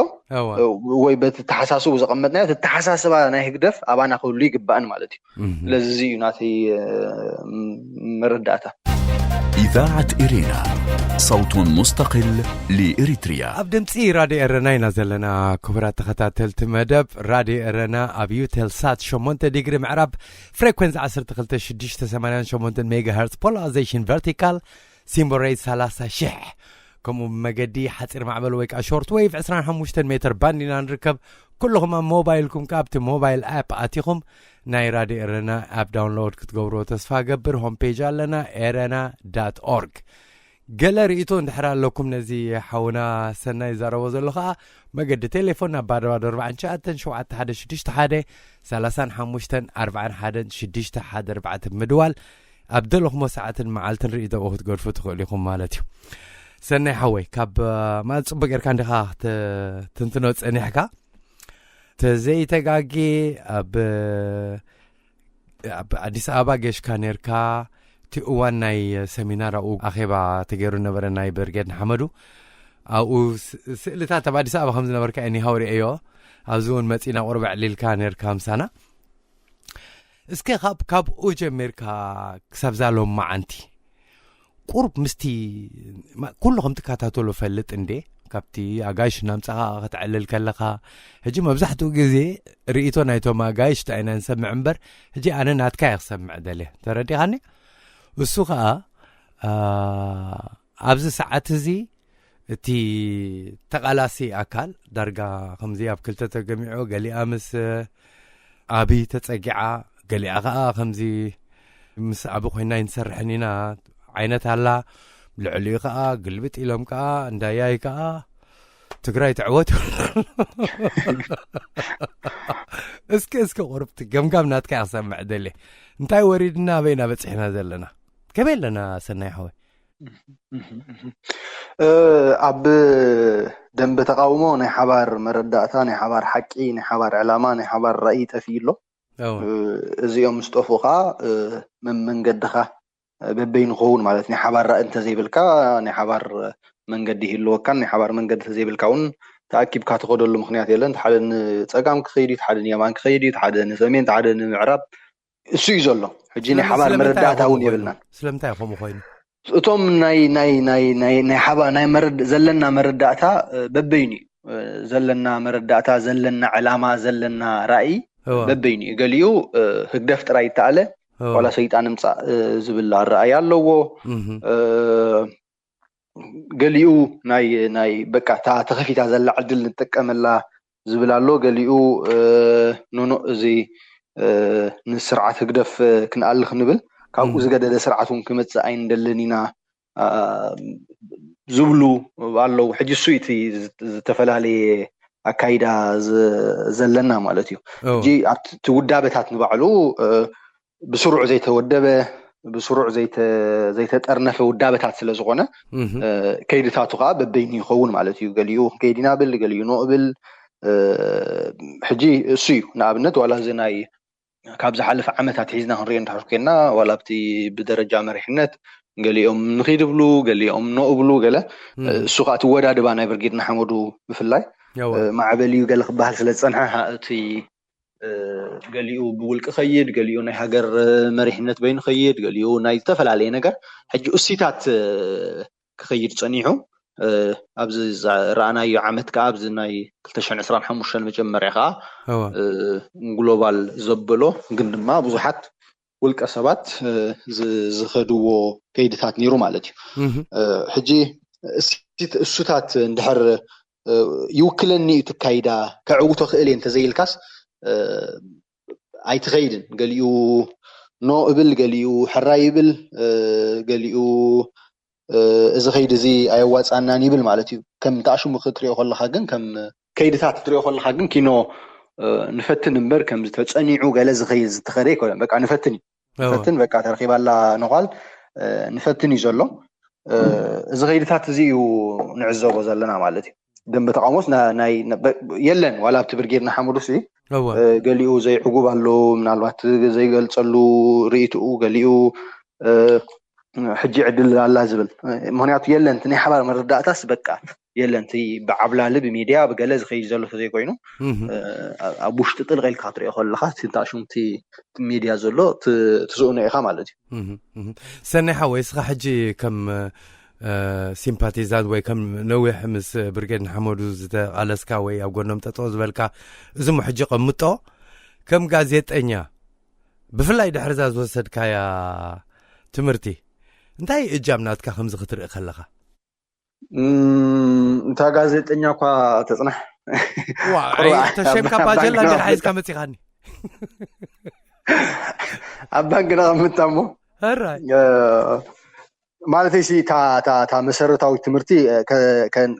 ወይ በቲ ተሓሳስቡ ዘቐመጥናዮ ተተሓሳስባ ናይ ህግደፍ ኣባና ክህሉ ይግባእን ማለት እዩ። ስለዚ እዚ እዩ ናተይ መረዳእታ። إذاعة إرينا، صوت مستقل لإريتريا. ኣብ ድምፂ ራድዮ ኤረና ኢና ዘለና። ክቡራት ተኸታተልቲ መደብ ራድዮ ኤረና ኣብ ዩቴልሳት ሸሞንተ ዲግሪ ምዕራብ ፍሬኩንሲ ዓሰርተ ክልተ ሽዱሽተ ሰማንያን ሸሞንተን ሜጋሄርትስ ፖላራይዜሽን ቨርቲካል ሲምቦል ሬት ሰላሳ ሺሕ ከምኡ ብመገዲ ሓፂር ማዕበል ወይ ከዓ ሾርት ዌቭ ዕስራን ሓሙሽተን ሜትር ባንድ ኢና ንርከብ። ኩልኹም ኣብ ሞባይልኩም ከዓ ኣብቲ ሞባይል ኣፕ ኣቲኹም ናይ ራድዮ ኤረና ኣፕ ዳውንሎድ ክትገብርዎ ተስፋ ገብር። ሆም ፔጅ ኣለና ኤረና ዳት ኦርግ። ገለ ርእይቶ እንድሕር ኣለኩም ነዚ ሓውና ሰናይ ዝዛረቦ ዘሎ ከዓ መገዲ ቴሌፎን ናብ ባዶ ባዶ ኣርባዕተ ሸውዓተ ሸውዓተ ሓደ ሽዱሽተ ሓደ ሰላሳን ሓሙሽተን ኣርባዓን ሓደን ሽዱሽተ ሓደ ኣርባዕተ ብምድዋል ኣብ ደለኹሞ ሰዓትን መዓልትን ርእይቶኡ ክትገድፉ ትኽእሉ ኢኹም ማለት እዩ። ሰናይ ሓወይ ካብ ማለት ፅቡቅ ጌርካ እንዲኻ ትንትኖ ፀኒሕካ ተዘይተጋጌ ኣብ ኣብ ኣዲስ ኣበባ ገሽካ ነርካ እቲ እዋን ናይ ሰሚናር ኣብኡ ኣኼባ ተገይሩ ነበረ ናይ ብርጌድ ንሓመዱ ኣብኡ ስእልታት ኣብ ኣዲስ ኣበባ ከም ዝነበርካ እኒሃው ርእዮ ኣብዚ እውን መፂና ቁርበ ዕሊልካ ነርካ ምሳና እስከ ካብ ካብኡ ጀሚርካ ክሳብ ዛሎም መዓንቲ ቁሩብ ምስቲ ኩሉ ከም ትከታተሎ ፈልጥ እንዴ ካብቲ ኣጋይሽ እናምፃኻ ከተዕልል ከለኻ ሕጂ መብዛሕትኡ ግዜ ርእቶ ናይቶም ኣጋይሽ እንታይ ኢና ንሰምዕ እምበር ሕጂ ኣነ ናትካ እየ ክሰምዕ ደልየ ተረዲኻኒ እሱ ከዓ ኣብዚ ሰዓት እዚ እቲ ተቓላሲ ኣካል ዳርጋ ከምዚ ኣብ ክልተ ተገሚዑ ገሊኣ ምስ ዓብይ ተፀጊዓ ገሊኣ ከዓ ከምዚ ምስ ዓቢ ኮይና ይንሰርሐን ኢና ዓይነት ኣላ ልዕሊኡ ከዓ ግልብጥ ኢሎም ከዓ እንዳያይ ከዓ ትግራይ ትዕወት እስኪ እስኪ ቁርብቲ ገምጋም ናትካ ክሰምዕ ደሊ እንታይ ወሪድና ኣበይና በፂሕና ዘለና ከመይ ኣለና ሰናይ ሓወይ ኣብ ደንበ ተቃውሞ ናይ ሓባር መረዳእታ ናይ ሓባር ሓቂ ናይ ሓባር ዕላማ ናይ ሓባር ራእይ ጠፊኡ ኣሎ እዚኦም ምስ ጠፍኡ ከዓ መመንገድኻ በበይኑ ክኸውን ማለት ናይ ሓባር ራእይ እንተዘይብልካ ናይ ሓባር መንገዲ ይህልወካን ናይ ሓባር መንገዲ እንተዘይብልካ እውን ተኣኪብካ ትኸደሉ ምክንያት የለን ሓደ ንፀጋም ክኸይድ እዩ ሓደ ንየማን ክኸይድ እዩ ሓደ ንሰሜን ሓደ ንምዕራብ እሱ እዩ ዘሎ ሕጂ ናይ ሓባር መረዳእታ እውን የብልናን ስለምንታይ ከምኡ ኮይኑ እቶም ናይ ናይ ናይ ናይ ናይ ሓባ ናይ መረድ ዘለና መረዳእታ በበይኑ እዩ ዘለና መረዳእታ ዘለና ዕላማ ዘለና ራእይ በበይኑ እዩ ገሊኡ ህግደፍ ጥራይ ይተኣለ ዋላ ሰይጣን ምፃእ ዝብል ኣረኣያ ኣለዎ ገሊኡ ናይ ናይ በቃ እታ ተኸፊታ ዘላ ዕድል ንጥቀመላ ዝብል ኣሎ ገሊኡ ኖኖ እዚ ንስርዓት ህግደፍ ክንኣሊ ክንብል ካብኡ ዝገደደ ስርዓት እውን ክመፅእ ኣይንደልን ኢና ዝብሉ ኣለዉ። ሕጂ እሱ እቲ ዝተፈላለየ ኣካይዳ ዘለና ማለት እዩ። ሕጂ ኣብቲ ውዳበታት ንባዕሉ ብስሩዕ ዘይተወደበ፣ ብስሩዕ ዘይተጠርነፈ ውዳበታት ስለ ዝኾነ፣ ከይድታቱ ከዓ በበይኑ ይኸውን ማለት እዩ። ገሊኡ ክንከይድ ኢና ብል፣ ገሊኡ ኖ እብል። ሕጂ እሱ እዩ ንኣብነት ዋላ እዚ ናይ ካብ ዝሓለፈ ዓመታት ሒዝና ክንሪኦ እንድሕር ኮይና፣ ዋላ ኣብቲ ብደረጃ መሪሕነት ገሊኦም ንኺድ እብሉ፣ ገሊኦም ኖ እብሉ፣ ገለ እሱ ከዓ እቲ ወዳድባ ናይ ብርጌድ ንሓመዱ ብፍላይ ማዕበል እዩ ገለ ክበሃል ስለ ዝፀንሐ፣ እቲ ገሊኡ ብውልቂ ኸይድ፣ ገሊኡ ናይ ሃገር መሪሕነት በይኑ ኸይድ፣ ገሊኡ ናይ ዝተፈላለየ ነገር ሕጂ እሲታት ክኸይድ ፀኒሑ። ኣብዚ ዝረኣናዮ ዓመት ከዓ ኣብዚ ናይ ክልተ ሽሕን ዕስራን ሓሙሽተን መጀመርያ ከዓ ግሎባል ዘበሎ ግን ድማ ብዙሓት ውልቀ ሰባት ዝኸድዎ ከይድታት ነይሩ ማለት እዩ። ሕጂ እሱታት እንድሕር ይውክለኒ እዩ ትካይዳ ከዕውቶ ክእል እየ እንተዘይልካስ ኣይትኸይድን። ገሊኡ ኖ እብል፣ ገሊኡ ሕራይ ይብል፣ ገሊኡ እዚ ኸይዲ እዚ ኣየዋፃናን ይብል ማለት እዩ። ከም ተኣሽሙ ክትሪኦ ከለካ ግን ከም ከይድታት ክትሪኦ ከለካ ግን ኪኖ ንፈትን እምበር ከም ዝተፀኒዑ ገለ ዝኸይድ ዝተኸደ ኣይኮነን። በቃ ንፈትን እዩ ንፈትን በቃ ተረኪባላ ነኳል ንፈትን እዩ ዘሎ። እዚ ከይድታት እዚ እዩ ንዕዘቦ ዘለና ማለት እዩ። ደንበ ተቃውሞስ የለን ዋላ ኣብቲ ብርጌድ ንሓመዱ ሲ ገሊኡ ዘይዕጉብ ኣሎ፣ ምናልባት ዘይገልፀሉ ርእይትኡ ገሊኡ ሕጂ ዕድል ኣላ ዝብል ምክንያቱ የለን። እቲ ናይ ሓባር መረዳእታስ በቃ የለን። እቲ ብዓብላሊ ብሚድያ ብገለ ዝኸይድ ዘሎ ተዘይኮይኑ ኣብ ውሽጢ ጥልቕ ኢልካ ክትሪኦ ከለካ ትንታሽም እቲ ሚድያ ዘሎ ትስእኖ ኢኻ ማለት እዩ። ሰናይ ሓወይ፣ እስኻ ሕጂ ከም ሲምፓቲዛንት ወይ ከም ነዊሕ ምስ ብርጌድ ንሓመዱ ዝተቓለስካ ወይ ኣብ ጎኖም ጠጠው ዝበልካ፣ እዚ ሞ ሕጂ ቀምጦ ከም ጋዜጠኛ ብፍላይ ድሕርዛ ዝወሰድካያ ትምህርቲ እንታይ እጃም ናትካ ከምዚ ክትርኢ ከለኻ? እታ ጋዜጠኛ እኳ ተፅናሕ ተሸምካ ባጀላ እንደ ሓይዝካ መፂኻኒ ኣብ ባንክ ነቐምጣ እሞ ራይ ማለት ሲ እታ መሰረታዊ ትምህርቲ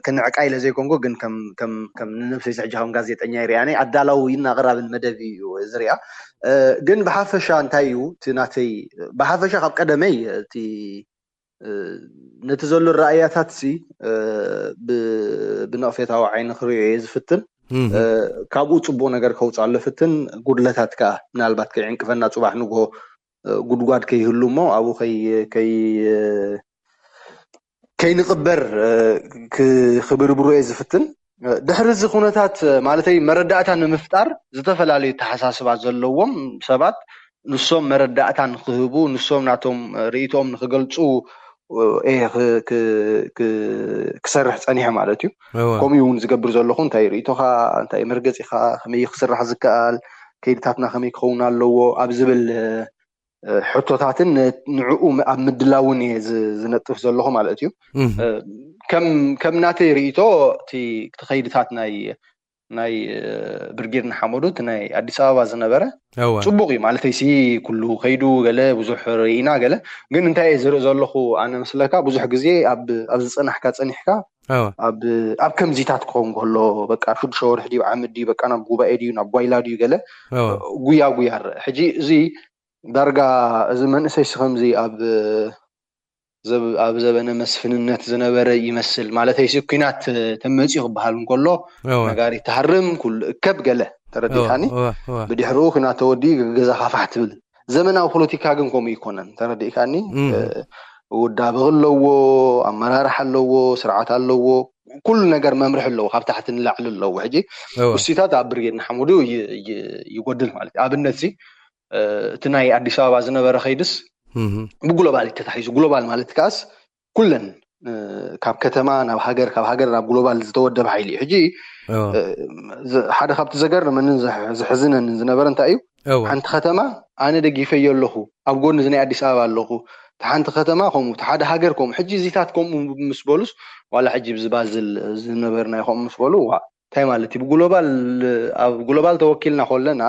ክንዕቃ ኢለ ዘይኮንኩ ግን ከም ንነብሰይ ሕጂ ከም ጋዜጠኛ ይሪኣኒ ኣዳላዊ ይና ኣቕራብን መደብ እዩ ዝሪኣ። ግን ብሓፈሻ እንታይ እዩ እቲ ናተይ ብሓፈሻ ካብ ቀደመይ እቲ ነቲ ዘሎ ራእያታት ሲ ብነቕፌታዊ ዓይኒ ክሪኦ እየ ዝፍትን። ካብኡ ፅቡቅ ነገር ከውፅኣሉ ፍትን፣ ጉድለታት ከዓ ምናልባት ከይዕንቅፈና ፅባሕ ንግሆ ጉድጓድ ከይህሉ እሞ ኣብኡ ከይንቕበር ክብርብሮ እየ ዝፍትን። ድሕሪ እዚ ኩነታት ማለተይ መረዳእታ ንምፍጣር ዝተፈላለዩ ተሓሳስባ ዘለዎም ሰባት ንሶም መረዳእታ ንክህቡ ንሶም ናቶም ርእይቶኦም ንክገልፁ እየ ክሰርሕ ፀኒሐ ማለት እዩ። ከምኡ እውን ዝገብር ዘለኹ እንታይ ርእይቶኻ እንታይ መርገፂኻ ከመይ ክስራሕ ዝከኣል ከይድታትና ከመይ ክኸውን ኣለዎ ኣብ ዝብል ሕቶታትን ንዕኡ ኣብ ምድላውን እየ ዝነጥፍ ዘለኹ ማለት እዩ። ከም ናተይ ርእይቶ እቲ ከይድታት ናይ ናይ ብርጌድ ንሓመዱ እቲ ናይ ኣዲስ ኣበባ ዝነበረ ፅቡቅ እዩ ማለተይ ሲ ኩሉ ከይዱ ገለ ብዙሕ ርኢና ገለ ግን እንታይ እየ ዝርኢ ዘለኹ ኣነ መስለካ ብዙሕ ግዜ ኣብ ዝፀናሕካ ፀኒሕካ ኣብ ከምዚታት ክኸውን ከሎ በቃ ሽዱሽተ ወርሒ ድዩ ዓመት ድዩ በቃ ናብ ጉባኤ ድዩ ናብ ጓይላ ድዩ ገለ ጉያ ጉያ ርእ ሕጂ እዚ ዳርጋ እዚ መንእሰይ ሲ ከምዚ ኣብ ኣብ ዘበነ መስፍንነት ዝነበረ ይመስል ማለተይ ሲ ኩናት ተመፅዩ ክበሃል እንከሎ ነጋሪት ትሃርም ኩሉ እከብ ገለ ተረዲእካኒ ብድሕሪኡ ኩናት ተወዲኡ ገዛኻ ፋሕ ትብል ዘመናዊ ፖለቲካ ግን ከምኡ ይኮነን ተረዲእካኒ ውዳበ ኣለዎ ኣመራርሓ ኣለዎ ስርዓት ኣለዎ ኩሉ ነገር መምርሒ ኣለዎ ካብ ታሕቲ ንላዕሊ ኣለዎ ሕጂ እሱታት ኣብ ብርጌድ ንሓመዱ ይጎድል ማለት እዩ ኣብነት ሲ እቲ ናይ ኣዲስ ኣበባ ዝነበረ ከይድስ ብግሎባል ተታሒዙ ግሎባል ማለት ከዓስ ኩለን ካብ ከተማ ናብ ሃገር ካብ ሃገር ናብ ግሎባል ዝተወደበ ሓይሊ እዩ ሕጂ ሓደ ካብቲ ዘገርመንን ዘሕዝነንን ዝነበረ እንታይ እዩ ሓንቲ ከተማ ኣነ ደጊፈዮ ኣለኹ ኣብ ጎኒ ናይ ኣዲስ ኣበባ ኣለኹ ሓንቲ ከተማ ከምኡ ሓደ ሃገር ከምኡ ሕጂ እዚታት ከምኡ ምስ በሉስ ዋላ ሕጂ ብዝባዝል ዝነበርናዮ ከምኡ ምስ በሉ እንታይ ማለት እዩ ብግሎባል ኣብ ግሎባል ተወኪልና ከለና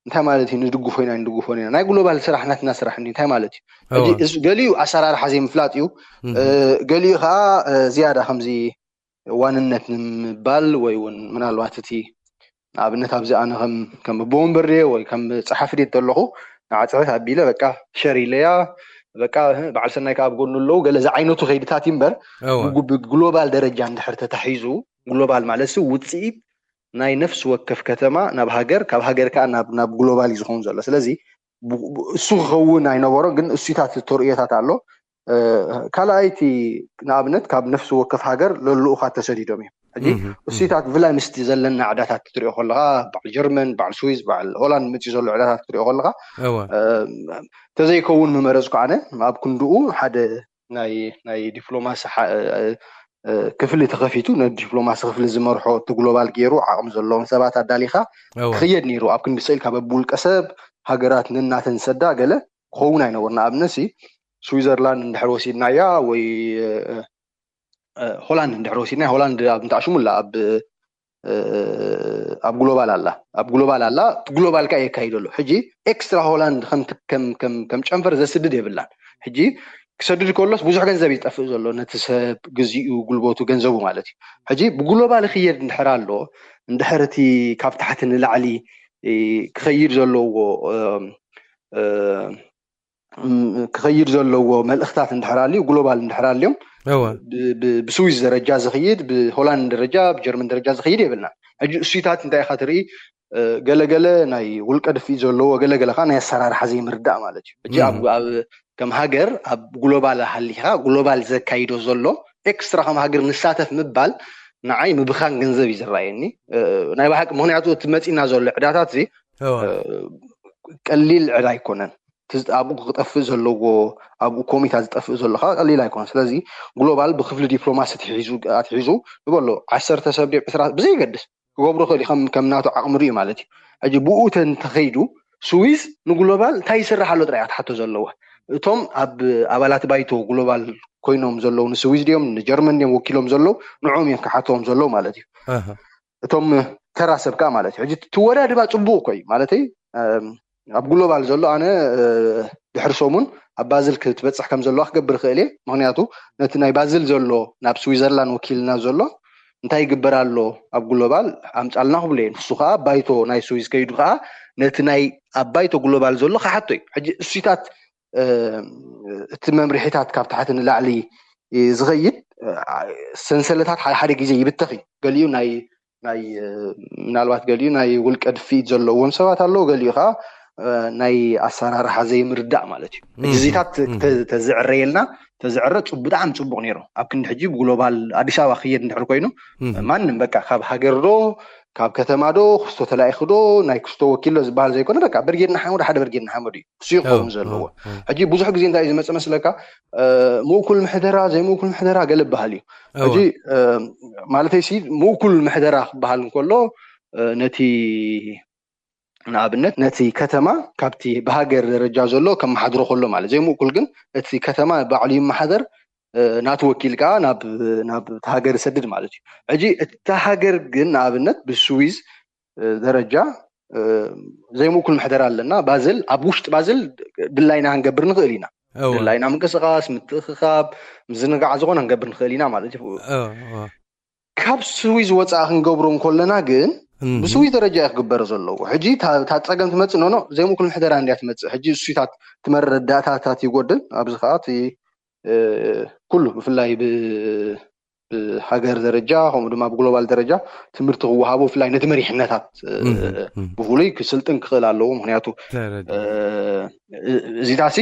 እንታይ ማለት እዩ? ንድግፎ ኢና ንድግፎ ኢና። ናይ ግሎባል ስራሕ ናትና ስራሕ እንዲ እንታይ ማለት እዩ? ሕጂ ገሊኡ ኣሰራርሓ ዘይምፍላጥ እዩ። ገሊኡ ከዓ ዝያዳ ከምዚ ዋንነት ንምባል ወይ እውን ምናልባት እቲ ንኣብነት ኣብዚ ኣነ ከም ኣቦ ወንበር ድየ ወይ ከም ፀሓፊ ድየ ዘለኹ ንዓ ፅሕፍ ኣቢለ በቃ ሸር ኢለያ በቃ በዓል ሰናይ ከዓ ኣብ ጎኑ ኣለዉ ገለ ዝዓይነቱ ከይድታት እዩ እምበር ብግሎባል ደረጃ እንድሕር ተታሒዙ ግሎባል ማለት ሲ ውፅኢት ናይ ነፍሲ ወከፍ ከተማ ናብ ሃገር ካብ ሃገር ከዓ ናብ ግሎባል እዩ ዝኸውን ዘሎ። ስለዚ እሱ ክኸውን ኣይነበሮ ግን እሱታት ተርእዮታት ኣሎ። ካልኣይቲ ንኣብነት ካብ ነፍሲ ወከፍ ሃገር ለልኡኻት ተሰዲዶም እዮም። ሕጂ እሱታት ብፍላይ ምስቲ ዘለና ዕዳታት ክትሪኦ ከለካ በዓል ጀርመን፣ በዓል ስዊዝ፣ በዓል ሆላንድ መፂኡ ዘሎ ዕዳታት ክትሪኦ ከለካ ተዘይከውን ምመረፅኩ ኣነ ኣብ ክንድኡ ሓደ ናይ ናይ ዲፕሎማሲ ክፍሊ ተኸፊቱ ነዲፕሎማሲ ክፍሊ ዝመርሖ እቲ ግሎባል ገይሩ ዓቕሚ ዘለዎም ሰባት ኣዳሊኻ ክኽየድ ነይሩ ኣብ ክንዲ ስእል ካብ ብውልቀ ሰብ ሃገራት ነናተን ሰዳ ገለ ክኸውን ኣይነበሩ። ንኣብነት ሲ ስዊዘርላንድ እንድሕር ወሲድናያ ወይ ሆላንድ እንድሕር ወሲድና ሆላንድ ኣብ እንተኣሽሙላ ኣብ ኣብ ግሎባል ኣላ ኣብ ግሎባል ኣላ ግሎባል ካ የካይዶ ኣሎ። ሕጂ ኤክስትራ ሆላንድ ከም ጨንፈር ዘስድድ የብላን። ሕጂ ክሰድድ ከሎስ ብዙሕ ገንዘብ ይጠፍእ ዘሎ ነቲ ሰብ ግዚኡ ጉልበቱ ገንዘቡ ማለት እዩ። ሕጂ ብግሎባል ይኽየድ እንድሕር ኣሎ እንድሕር እቲ ካብ ታሕቲ ንላዕሊ ክኸይድ ዘለዎ ክኸይድ ዘለዎ መልእኽታት እንድሕር ኣልዩ ግሎባል እንድሕር ኣልዮም ብስዊዝ ደረጃ ዝኽይድ ብሆላንድ ደረጃ ብጀርመን ደረጃ ዝኽይድ የብልና። ሕጂ እሱታት እንታይ ኢኻ ትርኢ ገለገለ ናይ ውልቀ ድፍኢት ዘለዎ ገለገለ ከዓ ናይ ኣሰራርሓ ዘይምርዳእ ማለት እዩ። ሕጂ ከም ሃገር ኣብ ግሎባል ሃሊኻ ግሎባል ዘካይዶ ዘሎ ኤክስትራ ከም ሃገር ንሳተፍ ምባል ንዓይ ምብኻን ገንዘብ እዩ ዝረኣየኒ ናይ ብሓቂ። ምክንያቱ እቲ መፂና ዘሎ ዕዳታት እዚ ቀሊል ዕዳ ኣይኮነን። ኣብኡ ክጠፍእ ዘለዎ ኣብኡ ኮሚታ ዝጠፍእ ዘሎ ከዓ ቀሊል ኣይኮነን። ስለዚ ግሎባል ብክፍሊ ዲፕሎማሲ ኣትሒዙ ንበሎ ዓሰርተ ሰብ ድዮም ዕስራ ብዘይገድስ ክገብሮ ክእል ከም ናቱ ዓቕሚ ርዩ ማለት እዩ። ሕጂ ብኡ ተንተኸይዱ ስዊዝ ንግሎባል እንታይ ይስራሕ ኣሎ ጥራይ እያ ትሓቶ ዘለዋ። እቶም ኣብ ኣባላት ባይቶ ግሎባል ኮይኖም ዘለዉ ንስዊዝ ድዮም ንጀርመን ድዮም ወኪሎም ዘለዉ ንዕኦም እዮም ክሓተዎም ዘለዉ ማለት እዩ። እቶም ተራ ሰብ ከዓ ማለት እዩ። ሕጂ ትወዳድባ ፅቡቅ እኮ እዩ ማለተይ ኣብ ግሎባል ዘሎ ኣነ ድሕሪ ሰሙን ኣብ ባዝል ክትበፅሕ ከም ዘለዋ ክገብር ይኽእል እየ። ምክንያቱ ነቲ ናይ ባዝል ዘሎ ናብ ስዊዘርላንድ ወኪልና ዘሎ እንታይ ይግበር ኣሎ ኣብ ግሎባል ኣምፃልና ክብሎ እየ። ንሱ ከዓ ባይቶ ናይ ስዊዝ ከይዱ ከዓ ነቲ ናይ ኣብ ባይቶ ግሎባል ዘሎ ክሓቶ እዩ። ሕጂ እሱታት እቲ መምርሒታት ካብ ታሕቲ ንላዕሊ ዝኸይድ ሰንሰለታት ሓደ ሓደ ግዜ ይብተኽ እዩ። ገሊኡ ናይ ናይ ምናልባት ገሊኡ ናይ ውልቀ ድፍኢት ዘለዎም ሰባት ኣለዉ፣ ገሊኡ ከዓ ናይ ኣሰራርሓ ዘይምርዳእ ማለት እዩ። ሕጂ እዚታት ተዝዕረየልና ተዝዕረ ብጣዕሚ ፅቡቅ ነይሩ። ኣብ ክንዲ ሕጂ ብግሎባል ኣዲስ ኣበባ ክየድ እንድሕር ኮይኑ ማንም በቃ ካብ ሃገር ዶ ካብ ከተማ ዶ ክስቶ ተላኢኹ ዶ ናይ ክስቶ ወኪል ዶ ዝበሃል ዘይኮነ በቃ ብርጌድ ንሓመዱ ሓደ ብርጌድ ንሓመዱ እዩ እሱ ክኸውን ዘለዎ። ሕጂ ብዙሕ ግዜ እንታይ እዩ ዝመፅእ መስለካ ምእኩል ምሕደራ ዘይምእኩል ምሕደራ ገለ በሃል እዩ። ሕጂ ማለተይ ሲ ምእኩል ምሕደራ ክበሃል እንከሎ ነቲ ንኣብነት ነቲ ከተማ ካብቲ ብሃገር ደረጃ ዘሎ ከመሓድሮ ከሎ ማለት ዘይምእኩል ግን እቲ ከተማ ባዕሉ ይመሓደር ናቲ ወኪል ከዓ ናብ እቲ ሃገር ይሰድድ ማለት እዩ። ሕጂ እታ ሃገር ግን ንኣብነት ብስዊዝ ደረጃ ዘይምእኩል ምሕደራ ኣለና። ባዝል ኣብ ውሽጢ ባዝል ድላይና ክንገብር ንኽእል ኢና። ድላይና ምንቅስቃስ፣ ምትእኽኻብ፣ ምዝንጋዕ ዝኾነ ክንገብር ንኽእል ኢና ማለት እዩ። ካብ ስዊዝ ወፃኢ ክንገብሮ እንከለና ግን ብስዊዝ ደረጃ እዩ ክግበር ዘለዎ። ሕጂ እታ ፀገም ትመፅእ ኖኖ ዘይምእኩል ምሕደራ እንድያ ትመፅእ። ሕጂ እሱታት እቲ መረዳእታታት ይጎድል። ኣብዚ ከዓ እቲ ኩሉ ብፍላይ ብሃገር ደረጃ ከምኡ ድማ ብግሎባል ደረጃ ትምህርቲ ክወሃቦ ብፍላይ ነቲ መሪሕነታት ብፍሉይ ክስልጥን ክኽእል ኣለዎ። ምክንያቱ እዚታሲ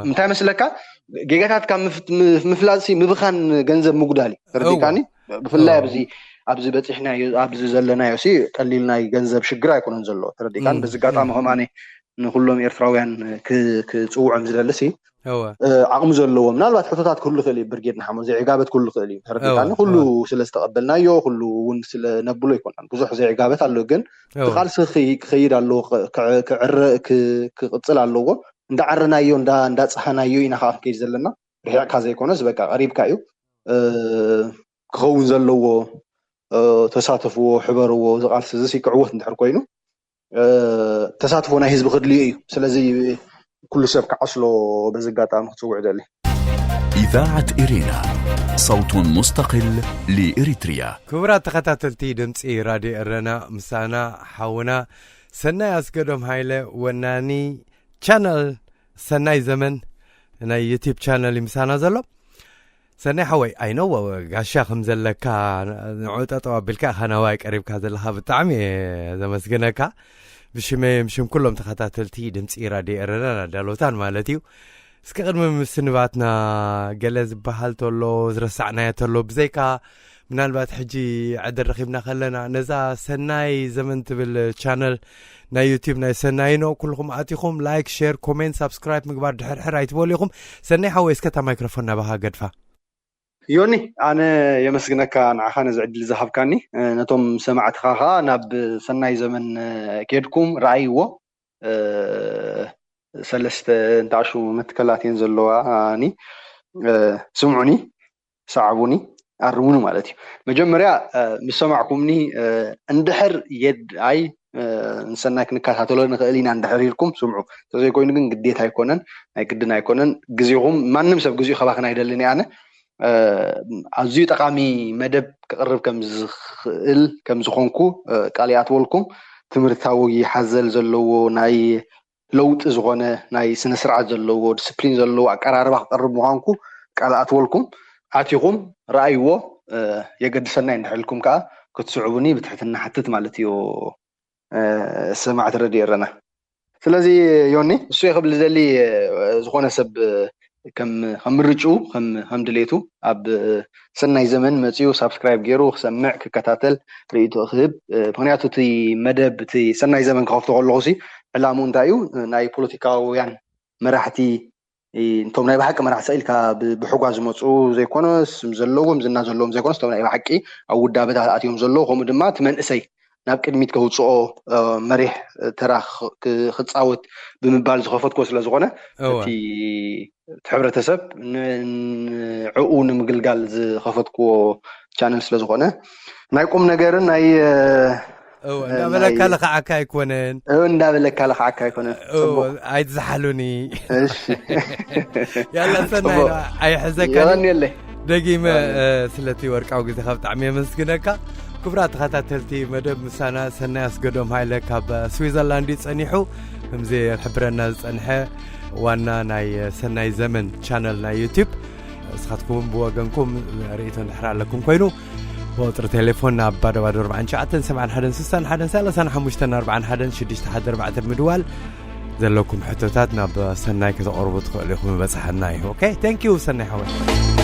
እንታይ መስለካ ጌጋታት ካብ ምፍላጥ ምብኻን ገንዘብ ምጉዳል እዩ። ተረዲካኒ? ብፍላይ ኣብዚ ኣብዚ በፂሕናዮ ኣብዚ ዘለናዮ ሲ ቀሊል ናይ ገንዘብ ሽግር ኣይኮነን ዘሎ። ተረዲካኒ? በዚ ኣጋጣሚ ከማነ ንኩሎም ኤርትራውያን ክፅውዖም ዝደሊ ሲ ዓቕሚ ዘለዎ ምናልባት ሕቶታት ክህሉ ይኽእል እዩ። ብርጌድ ንሓመዱ ዘይዕጋበት ክህሉ ይኽእል እዩ። ተረዲካኒ? ኩሉ ስለ ዝተቐበልናዮ ኩሉ እውን ስለ ነብሎ ኣይኮናን። ብዙሕ ዘይዕጋበት ኣሎ፣ ግን እቲ ቃልሲ ክኸይድ ኣለዎ፣ ክዕረ ክቕፅል ኣለዎ። እንዳዓረናዮ እንዳፀሃናዮ ኢና ከዓ ክንከይድ ዘለና። ርሒቕካ ዘይኮነስ በቃ ቀሪብካ እዩ ክኸውን ዘለዎ። ተሳተፍዎ፣ ሕበርዎ። እዚ ቃልሲ እዚ ክዕወት እንድሕር ኮይኑ ተሳትፎ ናይ ህዝቢ ክድልዩ እዩ። ስለዚ ኩሉ ሰብ ክዓስሎ በዚ ኣጋጣሚ ክፅውዕ ደሊ። إذاعة إرينا، صوت مستقل لإريتريا. ክቡራት ተኸታተልቲ ድምፂ ራድዮ ኤረና፣ ምሳና ሓውና ሰናይ ኣስገዶም ሃይለ፣ ወናኒ ቻነል ሰናይ ዘመን ናይ ዩቲብ ቻነል እዩ ምሳና ዘሎ። ሰናይ ሓወይ፣ ኣይነዎ ጋሻ ከም ዘለካ ንዑ ጠጠው ኣቢልካ ኢኻ ናባይ ቀሪብካ ዘለኻ፣ ብጣዕሚ እየ ዘመስግነካ። ብሽመይ፣ ብሽም ኩሎም ተኸታተልቲ ድምፂ ራድዮ ኤረናን ኣዳለውታን ማለት እዩ። እስከ ቅድሚ ምስንባትና፣ ገለ ዝበሃል ተሎ፣ ዝረሳዕናዮ ተሎ፣ ብዘይካ ምናልባት ሕጂ ዕድል ረኺብና ከለና፣ ነዛ ሰናይ ዘመን ትብል ቻነል ናይ ዩቲብ ናይ ሰናይ ነው፣ ኩልኹም ኣቲኹም ላይክ፣ ሼር፣ ኮሜንት፣ ሳብስክራይብ ምግባር ድሕርሕር ኣይትበሉ ኢኹም። ሰናይ ሓወይ፣ እስከ እታ ማይክሮፎን ናባኻ ገድፋ። ዮኒ፣ ኣነ የመስግነካ ንዓኻ ነዚ ዕድል ዝሃብካኒ። ነቶም ሰማዕትኻ ኸዓ ናብ ሰናይ ዘመን ኬድኩም ረኣይዎ። ሰለስተ እንተኣሹ መትከላት እየን ዘለዋኒ። ስምዑኒ፣ ሰዓቡኒ፣ ኣርሙኒ ማለት እዩ። መጀመርያ ምስ ሰማዕኩምኒ፣ እንድሕር የድኣይ ንሰናይ ክንከታተሎ ንኽእል ኢና እንድሕር ኢልኩም ስምዑ። እንተዘይኮይኑ ግን ግዴታ ኣይኮነን፣ ናይ ግድን ኣይኮነን። ግዜኹም፣ ማንም ሰብ ግዜኡ ከባኽን ኣይደልን እየ ኣነ። ኣዝዩ ጠቓሚ መደብ ክቕርብ ከም ዝኽእል ከም ዝኾንኩ ቃል ይኣትወልኩም። ትምህርታዊ ሓዘል ዘለዎ፣ ናይ ለውጢ ዝኾነ፣ ናይ ስነ ስርዓት ዘለዎ፣ ዲስፕሊን ዘለዎ ኣቀራርባ ክቐርብ ምዃንኩ ቃል ኣትወልኩም። ኣቲኹም ረኣይዎ። የገድሰና እንድሕር ኢልኩም ከዓ ክትስዕቡኒ ብትሕትና ሓትት ማለት እዩ። ሰማዕቲ ረድዮ ኤረና። ስለዚ ዮኒ፣ እሱ ክብል ዝደሊ፣ ዝኾነ ሰብ ከም ከም ምርጭኡ፣ ከም ከም ድሌቱ ኣብ ሰናይ ዘመን መጺኡ ሳብስክራይብ ገይሩ ክሰምዕ፣ ክከታተል፣ ርእይቶ ክህብ። ምክንያቱ እቲ መደብ፣ እቲ ሰናይ ዘመን ክኸፍቶ ከለኹ ሲ ዕላምኡ እንታይ እዩ? ናይ ፖለቲካውያን መራሕቲ፣ እቶም ናይ ብሓቂ መራሕቲ ኢልካ ብ- ብሕጓ ዝመፁ ዘይኮነስ፣ ዘለዎም ዝና ዘለዎም ዘይኮነስ፣ እቶም ናይ ብሓቂ ኣብ ውዳበታት ኣትዮም ዘለዉ፣ ከምኡ ድማ እቲ መንእሰይ ናብ ቅድሚት ከውፅኦ መሪሕ ተራ ክፃወት ብምባል ዝኸፈትኮ ስለዝኾነ፣ እቲ ሕብረተሰብ ንዕኡ ንምግልጋል ዝኸፈትክዎ ቻነል ስለዝኾነ፣ ናይ ቁም ነገርን ናይ እንዳበለካ ለኽዓካ ኣይኮነን። እንዳበለካ ለኽዓካ ኣይኮነን። ኣይትዝሓሉኒ። ያላ ሰናይ፣ ኣይሕዘካ። ደጊመ ስለቲ ወርቃዊ ግዜኻ ብጣዕሚ የመስግነካ። ክቡራት ተኸታተልቲ መደብ፣ ምሳና ሰናይ ኣስገዶም ሃይለ ካብ ስዊዘርላንድ እዩ ጸኒሑ። ከምዚ ዝሕብረና ዝጸንሐ ዋና ናይ ሰናይ ዘመን ቻነል ናይ ዩቲብ። እስኻትኩም ብወገንኩም ርእይቶ እንድሕር ኣለኩም ኮይኑ፣ ብቁፅሪ ቴሌፎን ናብ ባዶ ባዶ ኣርባዕን ትሽዓተን ሰብዓን ሓደን ስሳን ሓደን ሰላሳን ሓሙሽተን ኣርባዕን ሓደን ሽዱሽተ ሓደ ኣርባዕተ ብምድዋል ዘለኩም ሕቶታት ናብ ሰናይ ከተቕርቡ ትኽእሉ ኢኹም። ይበፅሓና እዩ። ኦኬ፣ thank you ሰናይ ሓወይ።